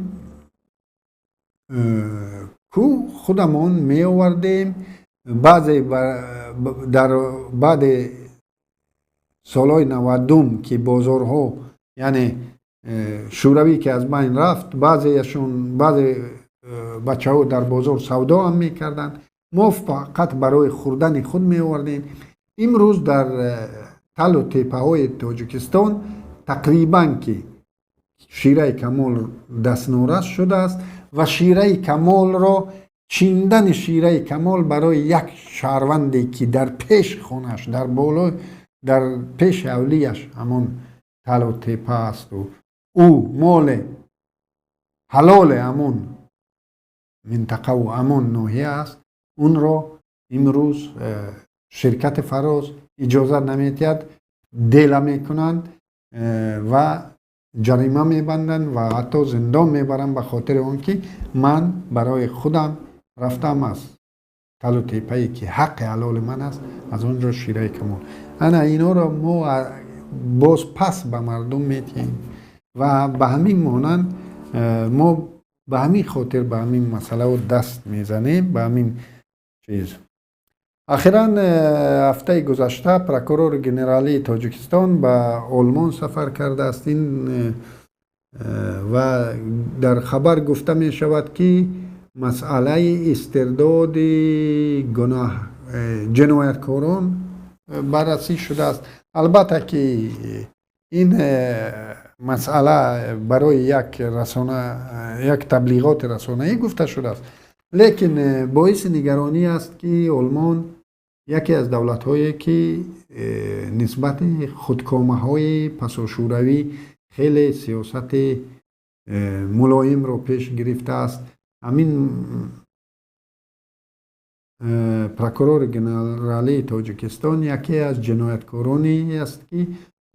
кӯ, худамон меовардем. Баъзе дар баъди солҳои 90-ум, ки бозорҳо, яъне Шӯравӣ ки аз байн рафт, баъзеашон, баъзе бачаҳо дар бозор савдо ҳам мекарданд, мо фақат барои хӯрдани худ меовардем. Имрӯз дар талу теппаҳои Тоҷикистон тақрибан ки Шираи Камол дастнорас шудааст ва Шираи Камолро, чиндани Шираи Камол барои як шаҳрванде, ки дар пеши хонааш, дар боло, дар пеши ҳавлияш ҳамон талу тепа асту ӯ моли ҳалоли ҳамон минтақаву ҳамон ноҳия аст, унро имрӯз ширкати Фароз иҷозат наметиҳад, дела мекунанд ва ҷарима мебанданд ва ҳатто зиндон мебаранд, ба хотири он ки ман барои худам рафтам, аз талу тепае, ки ҳаққи ҳалоли ман аст, аз он ҷо Шираи Камол. Ана инҳоро мо боз пас ба мардум метиҳем ва ба ҳамин монанд мо ба ҳамин хотир ба ҳамин масъалао даст мезанем, ба ҳамин чиз. Ахиран ҳафтаи гузашта прокурори генералии Тоҷикистон ба Олмон сафар кардааст. Ин ва дар хабар гуфта мешавад, ки масъалаи истирдоди гуноҳ ҷинояткорон баррасӣ шудааст. Албатта ки ин масъала барои як расона, як таблиғоти расонаӣ гуфта шудааст, лекин боиси нигаронӣ аст, ки Олмон яке аз давлатҳое, ки нисбати худкомаҳои пасошӯравӣ хеле сиёсати мулоимро пеш гирифтааст. Ҳамин прокурори генералии Тоҷикистон яке аз ҷинояткороне аст, ки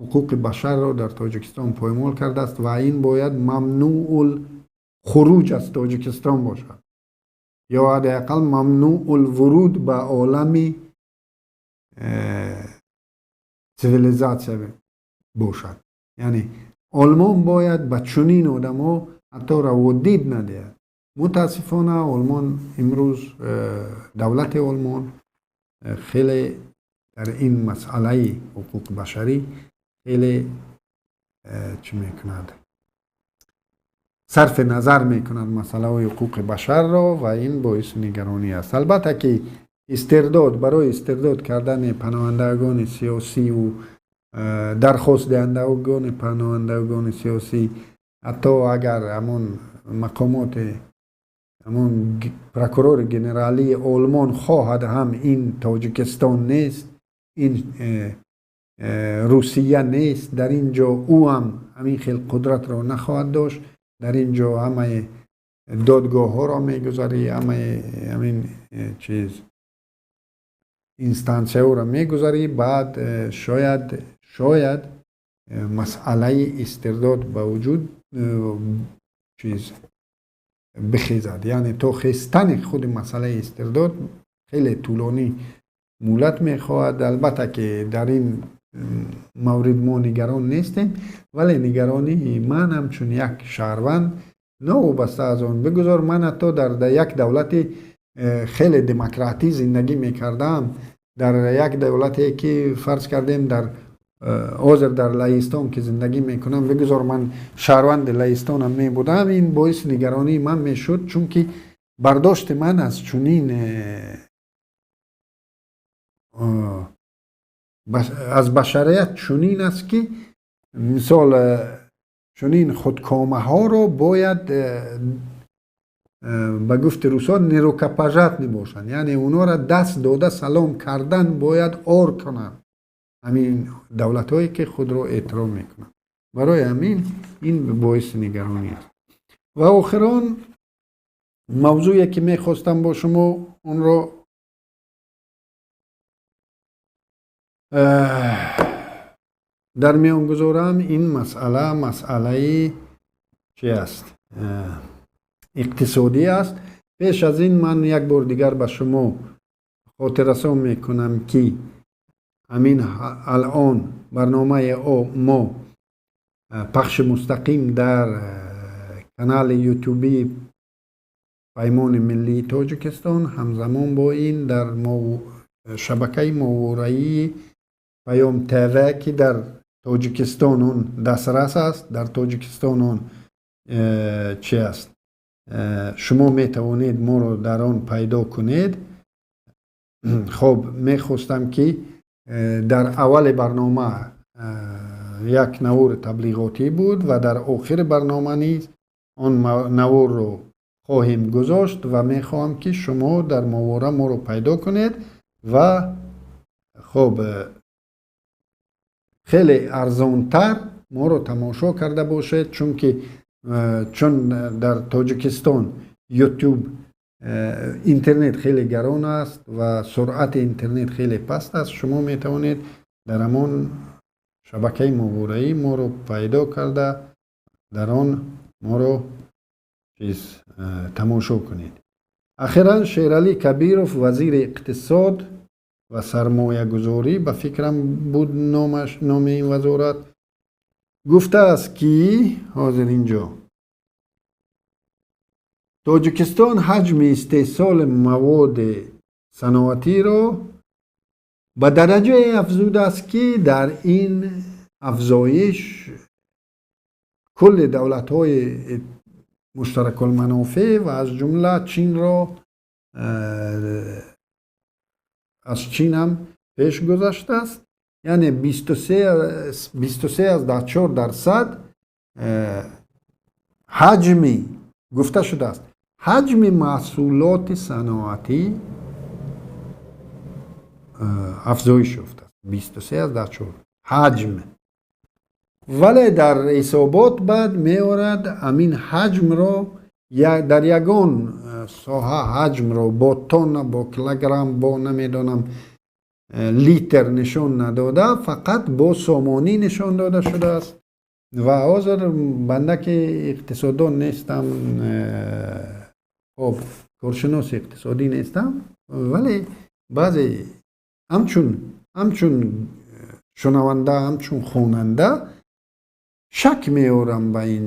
ҳуқуқи башарро дар Тоҷикистон поймол кардааст ва ин бояд мамнуул хуруҷ аз Тоҷикистон бошад ё ҳадди ақал мамнуул вуруд ба олами цивилизатсия бошад. Яъне Олмон бояд ба чунин одамо ҳатто раводид надиҳад. Мутаассифона, Олмон имрӯз, давлати Олмон хеле дар ин масъалаи ҳуқуқи башарӣ хеле чӣ мекунад, сарфи назар мекунад масъалаҳои ҳуқуқи башарро ва ин боиси нигаронӣ аст. Албатта ки истирдод, барои истирдод кардани паноҳандагони сиёсиву дархостдиҳандагони паноҳандагони сиёсӣ, ҳатто агар ҳамон мақомоти, ҳамон прокурори генералии Олмон хоҳад ҳам, ин Тоҷикистон нест, ин Русия нест. Дар ин ҷо ӯ ҳам ҳамин хел қудратро нахоҳад дошт. Дар ин ҷо ҳамаи додгоҳҳоро мегузарӣ, ҳамаи ҳамин чиз, инстансияҳоро мегузарӣ, баъд шояд масъалаи истирдод ба вуҷуд чиз бихезад. Яъне то хестани худи масъалаи истирдод хеле тӯлонӣ муҳлат мехоҳад. Албатта ки дар ин маврид мо нигарон нестем, вале нигаронии ман ҳамчун як шаҳрванд, новобаста аз он, бигузор ман ҳатто дар як давлати хеле демократӣ зиндагӣ мекардам, дар як давлате, ки фарз кардем, дар ҳозир дар Лаҳистон ки зиндагӣ мекунам, бигузор ман шаҳрванди Лаҳистонам мебудам, ин боиси нигаронии ман мешуд, чунки бардошти ман аз чунин аз башарият чунин аст, ки мисол чунин худкомаҳоро бояд, ба гуфти русҳо, нерукопожатный бошанд, яъне онҳоро даст дода салом кардан бояд ор кунанд ҳамин давлатҳое, ки худро эътироф мекунанд. Барои ҳамин ин боиси нигаронӣ аст. Ва охирон мавзӯе, ки мехостам бо шумо онро дар миён гузорам, ин масъала масъалаи чи аст, иқтисодӣ аст. Пеш аз ин ман як бор дигар ба шумо хотиррасон мекунам, ки ҳамин алон барномаи мо пахши мустақим дар канали ютубии Паймони миллии Тоҷикистон, ҳамзамон бо ин дар шабакаи моҳвораии Паём ТВ, ки дар Тоҷикистон он дастрас аст, дар Тоҷикистон он чи аст, шумо метавонед моро дар он пайдо кунед. Хоб, мехостам, ки дар аввали барнома Як навори таблиғотӣ буд ва дар охири барнома низ он наворро хоҳем гузошт ва мехоҳам, ки шумо дар моҳвора моро пайдо кунед ва хоб хеле арзонтар моро тамошо карда бошед, чунки чун дар Тоҷикистон Ютуб, интернет хеле гарон аст ва суръати интернет хеле паст аст. Шумо метавонед дар ҳамон шабакаи моҳвораӣ моро пайдо карда, дар он моро чиз тамошо кунед. Ахиран Шералӣ Кабиров, вазири иқтисод ва сармоягузорӣ, ба фикрам буд номаш, номи ин вазорат, гуфтааст, ки ҳозир инҷо Тоҷикистон ҳаҷми истеҳсоли маводи саноатиро ба дараҷае афзудааст, ки дар ин афзоиш кулли давлатҳои муштаракулманофеъ ва аз ҷумла Чинро, аз Чин ҳам пеш гузаштааст, яъне 23,4% ҳаҷми, гуфта шудааст, ҳаҷми маҳсулоти саноатӣ афзоиш ёфтааст 23,4 ҳаҷм. Вале дар ҳисобот баъд меорад ҳамин ҳаҷмро дар ягон соҳа ҳаҷмро бо тонна, бо килограмм, бо намедонам литр нишон надода, фақат бо сомонӣ нишон дода шудааст. Ва ҳозир банда, ки иқтисоддон нестам, хоб, коршиноси иқтисодӣ нестам, вале баъзе ҳамчун шунаванда, ҳамчун хонанда шак меорам ба ин,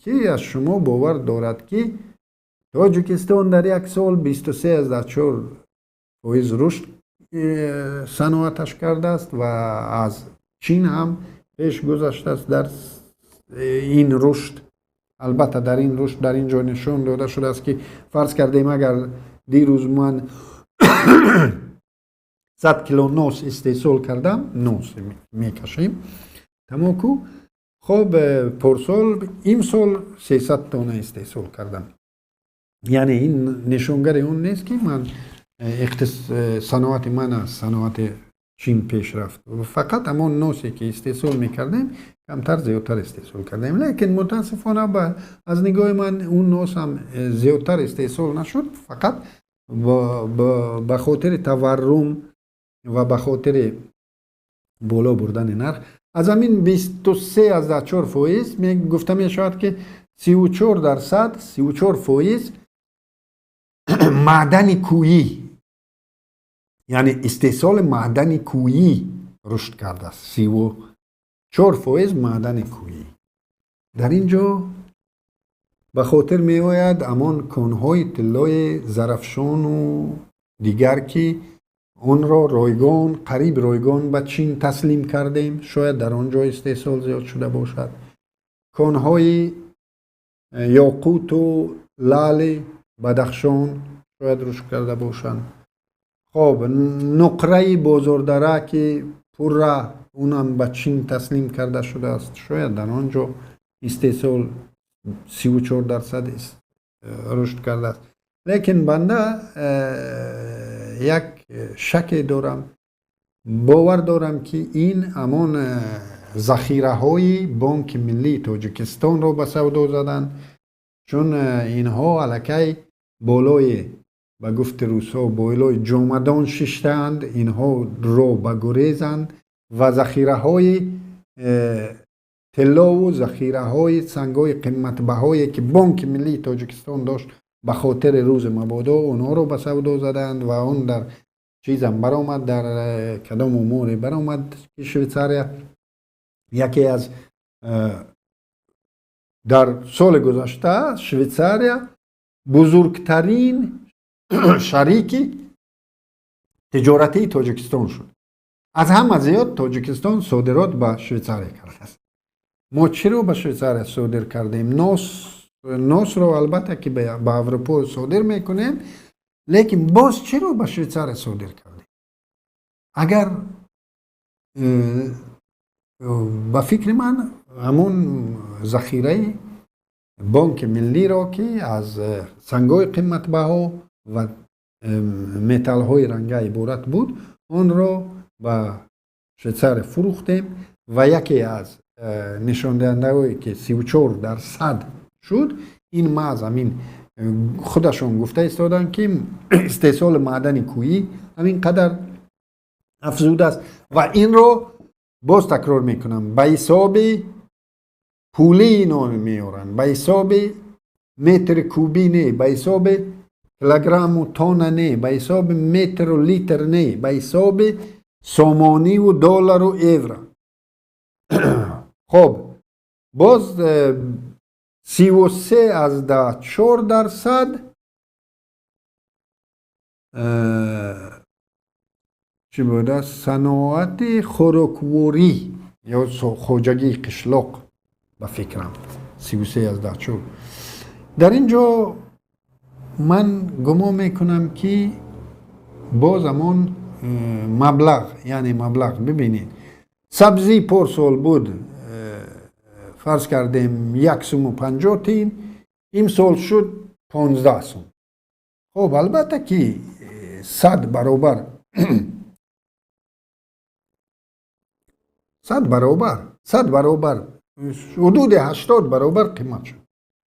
ки аз шумо бовар дорад, ки Тоҷикистон дар як сол 23,4% рушд саноаташ кардааст ва аз Чин ҳам пеш гузаштааст дар ин рушд. Албатта, дар ин рушд дар ин ҷо нишон дода шудааст, ки фарз кардем, агар дирӯз ман 100 кило нос истеҳсол кардам, нос мекашем, тамоку, хоб, порсол, имсол 300 тонна истеҳсол кардам. Яъне ин нишонгари он нест, ки ман саноати ман аз саноати Чин пеш рафт. Фақат ҳамон носе, ки истеҳсол мекардем, камтар зиёдтар истеҳсол кардем. Лекин мутаассифона, аз нигоҳи ман, он нос ҳам зиёдтар истеҳсол нашуд, фақат ба хотири таваррум ва ба хотири боло бурдани нарх. Аз ҳамин 23,4% гуфта мешавад, ки 34%, 34% маъдани кӯҳӣ, яъне истеҳсоли маъдани кӯҳӣ рушд кардааст, 34% маъдани кӯҳӣ. Дар ин ҷо ба хотир меояд ҳамон конҳои тиллои Зарафшону дигар, ки онро ройгон, қариб ройгон ба Чин таслим кардем. Шояд дар он ҷо истеҳсол зиёд шуда бошад. Конҳои ёқуту лаъли Бадахшон шояд рушд карда бошанд. Хоб, нуқраи Бозордара, ки пурра унам ба Чин таслим карда шудааст, шояд дар он ҷо истеҳсол 34% рушд кардааст. Лекин банда як шаке дорам, бовар дорам, ки ин ҳамон захираҳои Бонки Миллии Тоҷикистонро ба савдо заданд, чун инҳо аллакай болои, ба гуфти русҳо, болои ҷомадон шиштаанд. Инҳо ро ба гурезанд ва захираҳои тиллову захираҳои сангҳои қиматбаҳое, ки Бонки Миллии Тоҷикистон дошт, ба хотири рӯзи мабодо онҳоро ба савдо задаанд. Ва он дар чизам баромад, дар кадом умуре баромад, ки Швейтсария яке аз дар соли гузашта Швейтсария бузургтарин шарики тиҷоратии Тоҷикистон шуд. Аз ҳама зиёд Тоҷикистон содирот ба Швейтсария кардааст. Мо чиро ба Швейтсария содир кардем? Нос, носро албатта, ки ба Аврупо содир мекунем, лекин боз чиро ба Швейтсария содир кардем? Агар Ба фикри ман, ҳамон захираи Бонки Миллиро, ки аз сангҳои қиматбаҳо ва металлҳои ранга иборат буд, онро ба Швейтсария фурӯхтем ва яке аз нишондиҳандаҳое, ки 34% шуд, ин маҳз ҳамин худашон гуфта истоданд, ки истеҳсоли маъдани кӯҳӣ ҳамин қадар афзудааст. Ва инро боз такрор мекунам, ба ҳисоби пулӣ ино меоранд, ба ҳисоби метри кубӣ не, ба ҳисоби килограмму тонна не, ба ҳисоби метру литр не, ба ҳисоби сомониву доллару евро. Хоб, боз 33,4% чӣ будааст? Саноати хӯрокворӣ ё хоҷагии қишлоқ, ба фикрам, 33,4. Дар ин ҷо ман гумон мекунам, ки боз ҳамон маблағ, яъне маблағ, бибинед, сабзӣ порсол буд, фарз кардем, 1 суму 50 тин, имсол шуд 15 сум. Хоб, албатта ки 100 баробар, 100 баробар, 100 баробар, ҳудуди 80 баробар қимат шуд.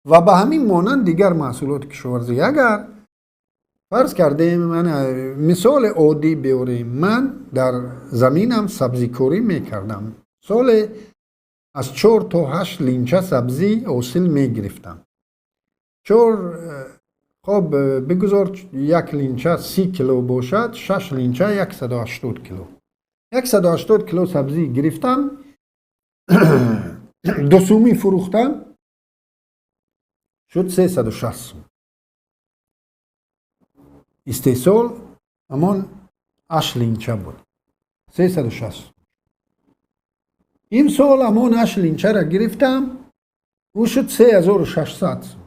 Ва ба ҳамин монанд дигар маҳсулоти кишоварзӣ. Агар фарз кардем, мисоли оддӣ биёрем, ман дар заминам сабзикорӣ мекардам, соле аз 4 то 8 линча сабзӣ ҳосил мегирифтам. Чор, хоб, бигузор як линча 30 кило бошад, шаш линча 180 кило. 180 кило сабзӣ гирифтам, 2 сумӣ фурӯхтам, шуд 360 сум. Истеҳсол ҳамон ҳашт линча буд, 360. Имсол ҳамон ҳашт линчаро гирифтам, ӯ шуд 3600 сум,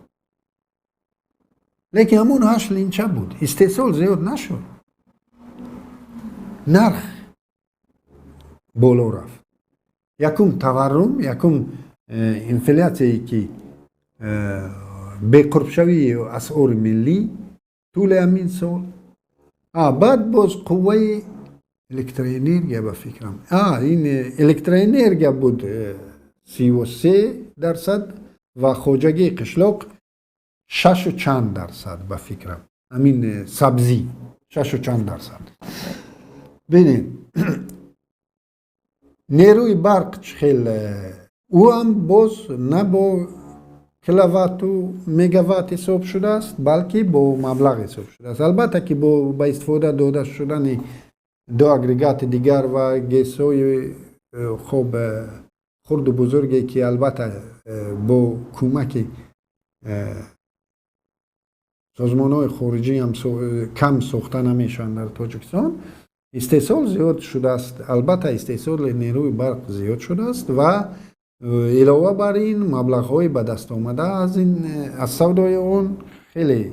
лекин ҳамон ҳашт линча буд, истеҳсол зиёд нашуд, нарх боло рафт. Якум таваррум, якум инфляцияе, ки беқурбшавии асъори миллӣ тӯли ҳамин сол, баъд боз қувваи электроэнергия, ба фикрам, ин электроэнергия буд 33% ва хоҷагии қишлоқ шашу чанд дарсад, ба фикрам, ҳамин сабзӣ шашу чанд дарсад. Бинед, нерӯи барқ чӣ хел, ӯ ҳам боз на бо киловатту мегаватт ҳисоб шудааст, балки бо маблағ ҳисоб шудааст. Албатта ки бо ба истифода дода шудани ду агрегати дигар ва ГЭСҳои хоб хурду бузурге, ки албатта бо кӯмаки созмонҳои хориҷӣ ҳам кам сохта намешаванд дар Тоҷикистон, истеҳсол зиёд шудааст. Албатта, истеҳсоли нерӯи барқ зиёд шудааст ва илова бар ин маблағҳои ба даст омада аз ин, аз савдои он хеле,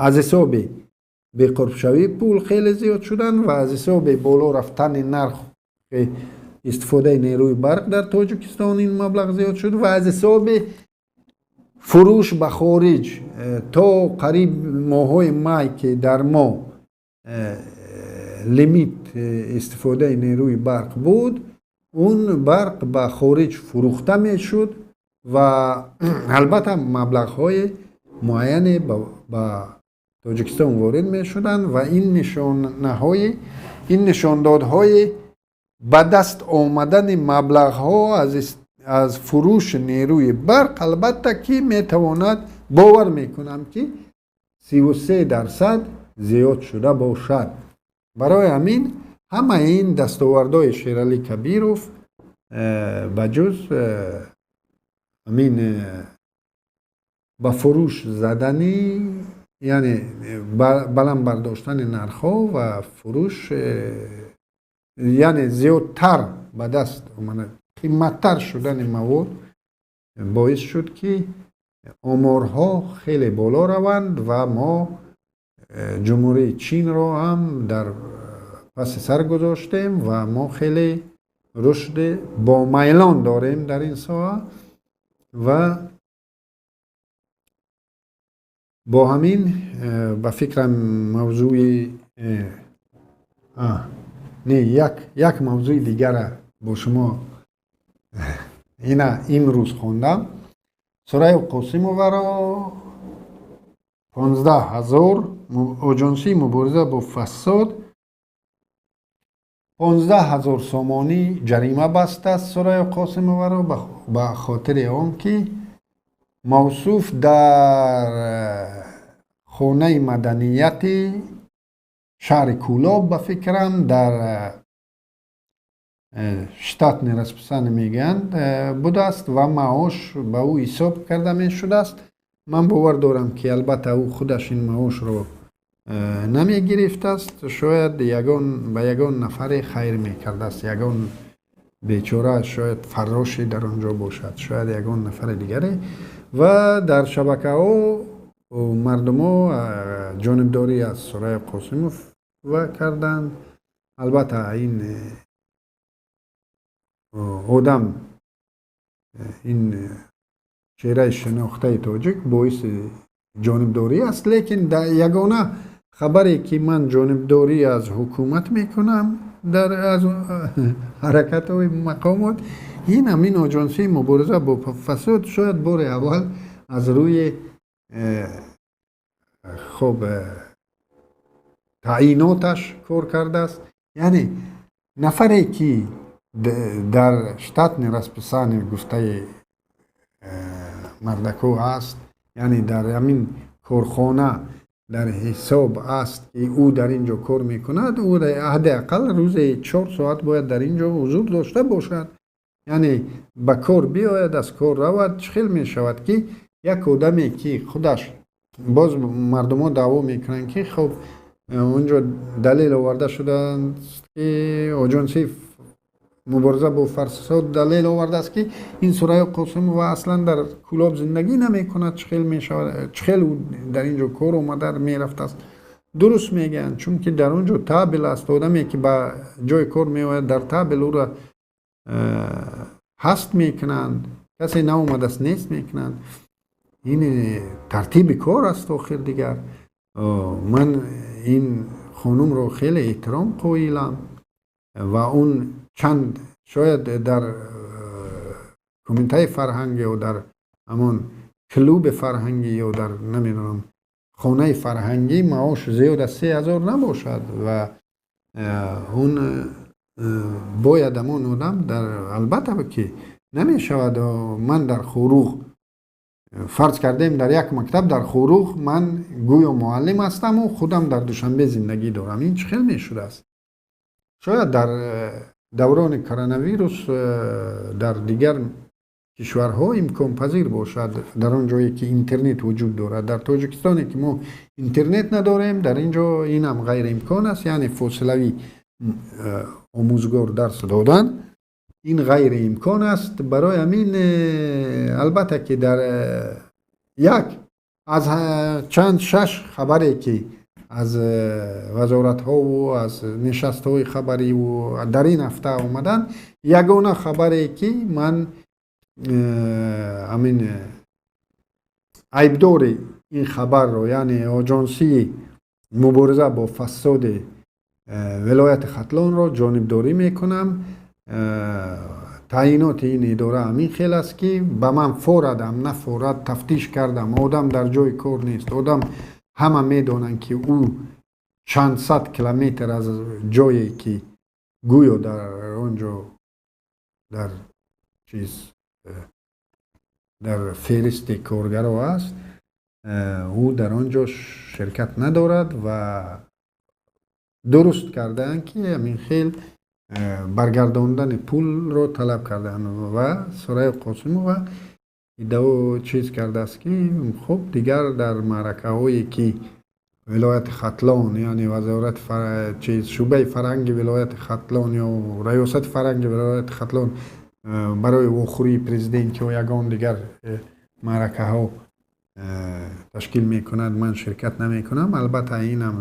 аз ҳисоби беқурбшавии пул хеле зиёд шуданд ва аз ҳисоби боло рафтани нархи истифодаи нерӯи барқ дар Тоҷикистон ин маблағ зиёд шуд ва аз ҳисоби фурӯш ба хориҷ то қариб моҳҳои май, ки дар мо лимит истифодаи нерӯи барқ буд, он барқ ба хориҷ фурӯхта мешуд ва албатта маблағҳои муайяне ба Тоҷикистон ворид мешуданд. Ва ин нишонаҳои, ин нишондодҳои ба даст омадани маблағҳо аз фурӯши нерӯи барқ, албатта ки метавонад, бовар мекунам, ки 33% зиёд шуда бошад. Барои ҳамин ҳамаи ин дастовардҳои Шералӣ Кабиров ба ҷуз ҳамин ба фурӯш задани, яъне баланд бардоштани нархҳо ва фурӯш, яъне зиёдтар ба даст омада, қиматтар шудани мавод боис шуд, ки оморҳо хеле боло раванд ва мо Ҷумҳурии Чинро ҳам дар паси сар гузоштем ва мо хеле Рушди бомайлон дорем дар ин соҳа ва бо ҳамин ба фикрам мавзӯи не, як мавзӯи дигара бо шумо ина имрӯз хондам. Сурайё Қосимоваро 15 000, Оҷонсии мубориза бо фасод 15 000 сомонӣ ҷарима бастааст Сурайё Қосимоваро ба хотири он ки мавсуф дар хонаи маданияти шаҳри Кӯлоб, ба фикрам, дар штатный расписание мегӯянд, будааст ва маош ба ӯ ҳисоб карда мешудааст. Ман бовар дорам, ки албатта ӯ худаш ин маошро намегирифтааст, шояд ягон ба ягон нафаре хайр мекардааст, ягон бечора, шояд фарроше дар он ҷо бошад, шояд ягон нафари дигаре. Ва дар шабакаҳо мардумо ҷонибдорӣ аз Сурайё Қосимова карданд. Албатта, ин одам, ин чеҳраи шинохтаи тоҷик боиси ҷонибдорӣ аст, лекин ягона хабаре, ки ман ҷонибдорӣ аз ҳукумат мекунам, дар аз ҳаракатҳои мақомот, ин ҳамин Оҷонсии мубориза бо фасод шояд бори аввал аз рӯи хоб таъиноташ кор кардааст. Яъне нафаре, ки дар штатный расписание гуфтаи мардако аст, яъне дар ҳамин корхона дар ҳисоб аст, ки ӯ дар ин ҷо кор мекунад, ӯ ҳадди ақал рӯзе 4 соат бояд дар ин ҷо ҳузур дошта бошад, яъне ба кор биёяд, аз кор равад. Чӣ хел мешавад, ки як одаме, ки худаш, боз мардумо даъво мекунанд, ки хоб, онҷо далел оварда шудааст, ки Оҷонсии мубориза бо фасод далел овардааст, ки ин Сурайё Қосимова аслан дар Кӯлоб зиндагӣ намекунад, чӣ хел мешавад, чӣ хел дар ин ҷо кор омада мерафтааст? Дуруст мегӯянд, чунки дар он ҷо табель аст. Одаме, ки ба ҷои кор меояд, дар табель ӯро ҳаст мекунанд, касе наомадааст, нест мекунанд. Ин тартиби кор аст. Охир дигар ман ин хонумро хеле эҳтиром қоилам ва он чанд шояд дар кумитаи фарҳанг ё дар ҳамон клуби фарҳангӣ ё дар, намедонам, хонаи фарҳангӣ маош зиёд аз 3000 набошад ва он бояд ҳамон одам дар, албатта, ки намешавад. Ман дар Хоруғ, фарз кардем, дар як мактаб дар Хоруғ ман гӯё муаллим ҳастаму худам дар Душанбе зиндагӣ дорам. Ин чӣ хел мешудааст? Шояд дар даврони коронавирус дар дигар кишварҳо имконпазир бошад, дар он ҷое ки интернет вуҷуд дорад. Дар Тоҷикистоне, ки мо интернет надорем, дар ин ҷо инам ғайриимкон аст. Яъне фосилавӣ омӯзгор дарс додан ин ғайриимкон аст. Барои ҳамин албатта ки дар як аз чанд шаш хабаре, ки аз вазоратҳову аз нишастҳои хабариву дар ин ҳафта омаданд, ягона хабаре, ки ман ҳамин айбдори ин хабарро, яъне Оҷонсии мубориза бо фасоди вилояти Хатлонро ҷонибдорӣ мекунам. Таъиноти ин идора ҳамин хел аст, ки ба ман форадам нафорад, тафтиш кардам, одам дар ҷои кор нест. Одам, ҳама медонанд, ки ӯ чанд сад километр аз ҷое, ки гӯё дар он ҷо дар чиз, дар феҳристи коргаро аст, ӯ дар он ҷо ширкат надорад ва дуруст кардаанд, ки ҳамин хел баргардондани пулро талаб кардаанд. Ва Сурайё Қосимова иддао чиз кардааст, ки хуб, дигар дар маъракаҳое, ки вилояти Хатлон, яъне вазорати чиз, шӯъбаи фарҳанги вилояти Хатлон ё раёсати фарҳанги вилояти Хатлон барои вохӯрии президент ё ягон дигар маъракаҳо ташкил мекунад, ман ширкат намекунам. Албатта, инам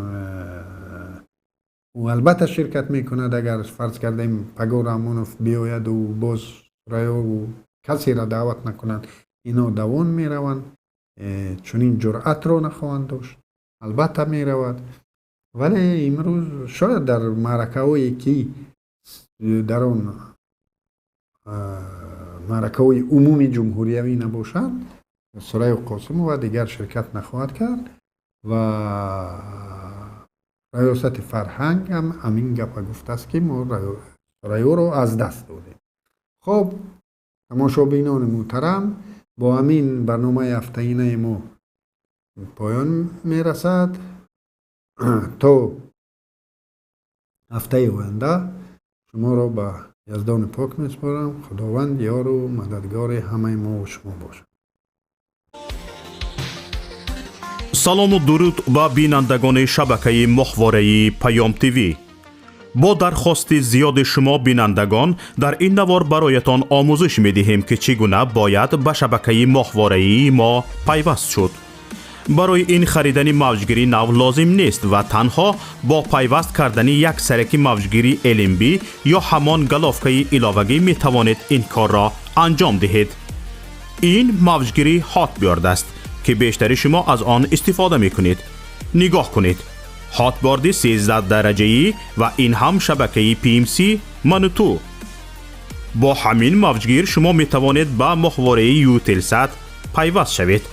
Ӯ албатта ширкат мекунад, агар фарз кардем Пагор Раҳмонов биёяду боз Сурайё касеро даъват накунад, ино давон мераванд, чунин ҷуръатро нахоҳанд дошт, албатта меравад. Вале имрӯз шояд дар маъракаҳое ки дар он маъракаҳои умуми ҷумҳуриявӣ набошад, Сурайё Қосимова дигар ширкат нахоҳад кард ва раёсати фарҳанг ҳам ҳамин гапа гуфтааст, ки мо Сурайёро аз даст додем. Хоб, тамошобинони муҳтарам, бо ҳамин барномаи ҳафтаинаи мо поён мерасад. То ҳафтаи оянда шуморо ба Яздони пок месупорам. Худованд ёру мададгори ҳамаи мо шумо бошад. Салому дуруд ба бинандагони шабакаи моҳвораи Паём ТВ. Бо дархости зиёди шумо бинандагон, дар ин навор бароятон омӯзиш медиҳем, ки чӣ гуна бояд ба шабакаи моҳвораии мо пайваст шуд. Барои ин харидани мавҷгири нав лозим нест ва танҳо бо пайваст кардани як сараки мавҷгири LNB ё ҳамон головкаи иловагӣ метавонед ин корро анҷом диҳед. Ин мавҷгири Hotbird аст, ки бештари шумо аз он истифода мекунед. Нигоҳ кунед, Hotbird 13 дараҷаӣ ва ин ҳам шабакаи PMC Мануту. Бо ҳамин мавҷгир шумо метавонед ба моҳвораи Eutelsat пайваст шавед.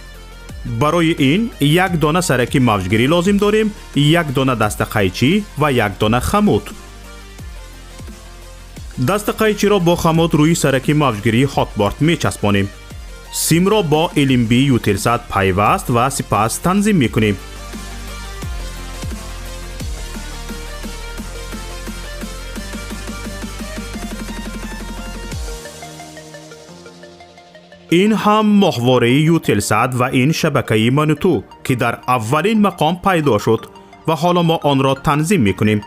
Барои ин як дона сараки мавҷгирӣ лозим дорем, як дона дастақайчӣ ва як дона хамут. Дастақайчиро бо хамут рӯи сараки мавҷгирии Hotbird мечаспонем. Симро бо LNB Eutelsat пайваст ва сипас танзим мекунем. Ин ҳам моҳвораи Eutelsat ва ин шабакаи Мануту, ки дар аввалин мақом пайдо шуд ва ҳоло мо онро танзим мекунем.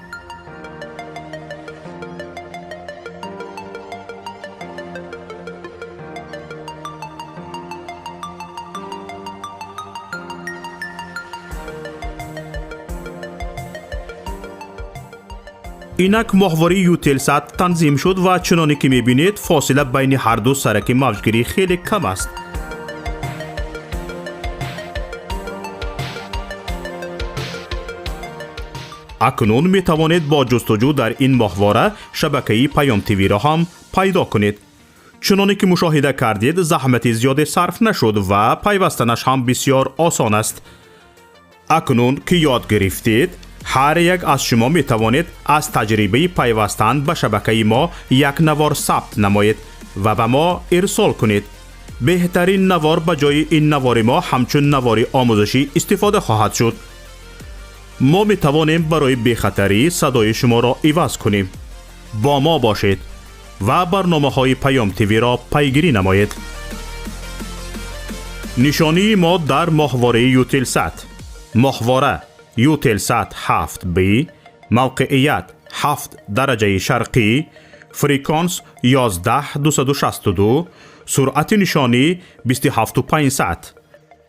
Инак моҳвораи Eutelsat танзим шуд ва чуноне ки мебинед, фосила байни ҳарду сараки мавҷгирӣ хеле кам аст. Акнун метавонед бо ҷустуҷӯ дар ин моҳвора шабакаи Паём ТВ-ро ҳам пайдо кунед. Чуноне ки мушоҳида кардед, заҳмати зиёде сарф нашуд ва пайвастанаш ҳам бисёр осон аст. Акнун ки ёд гирифтед, ҳар як аз шумо метавонед аз таҷрибаи пайвастан ба шабакаи мо як навор сабт намоед ва ба мо ирсол кунед. Беҳтарин навор ба ҷои ин навори мо ҳамчун навори омӯзишӣ истифода хоҳад шуд. Мо метавонем барои бехатарӣ садои шуморо иваз кунем. Бо мо бошед ва барномаҳои Паём ТВ-ро пайгирӣ намоед. Нишонии мо дар моҳвораи Eutelsat: моҳвора Eutelsat 7B, мавқеият 7 дараҷаи шарқӣ, фреквенс 11262, суръати нишонӣ 27500,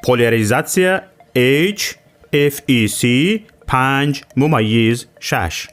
поляризатсия H FEC 5.6.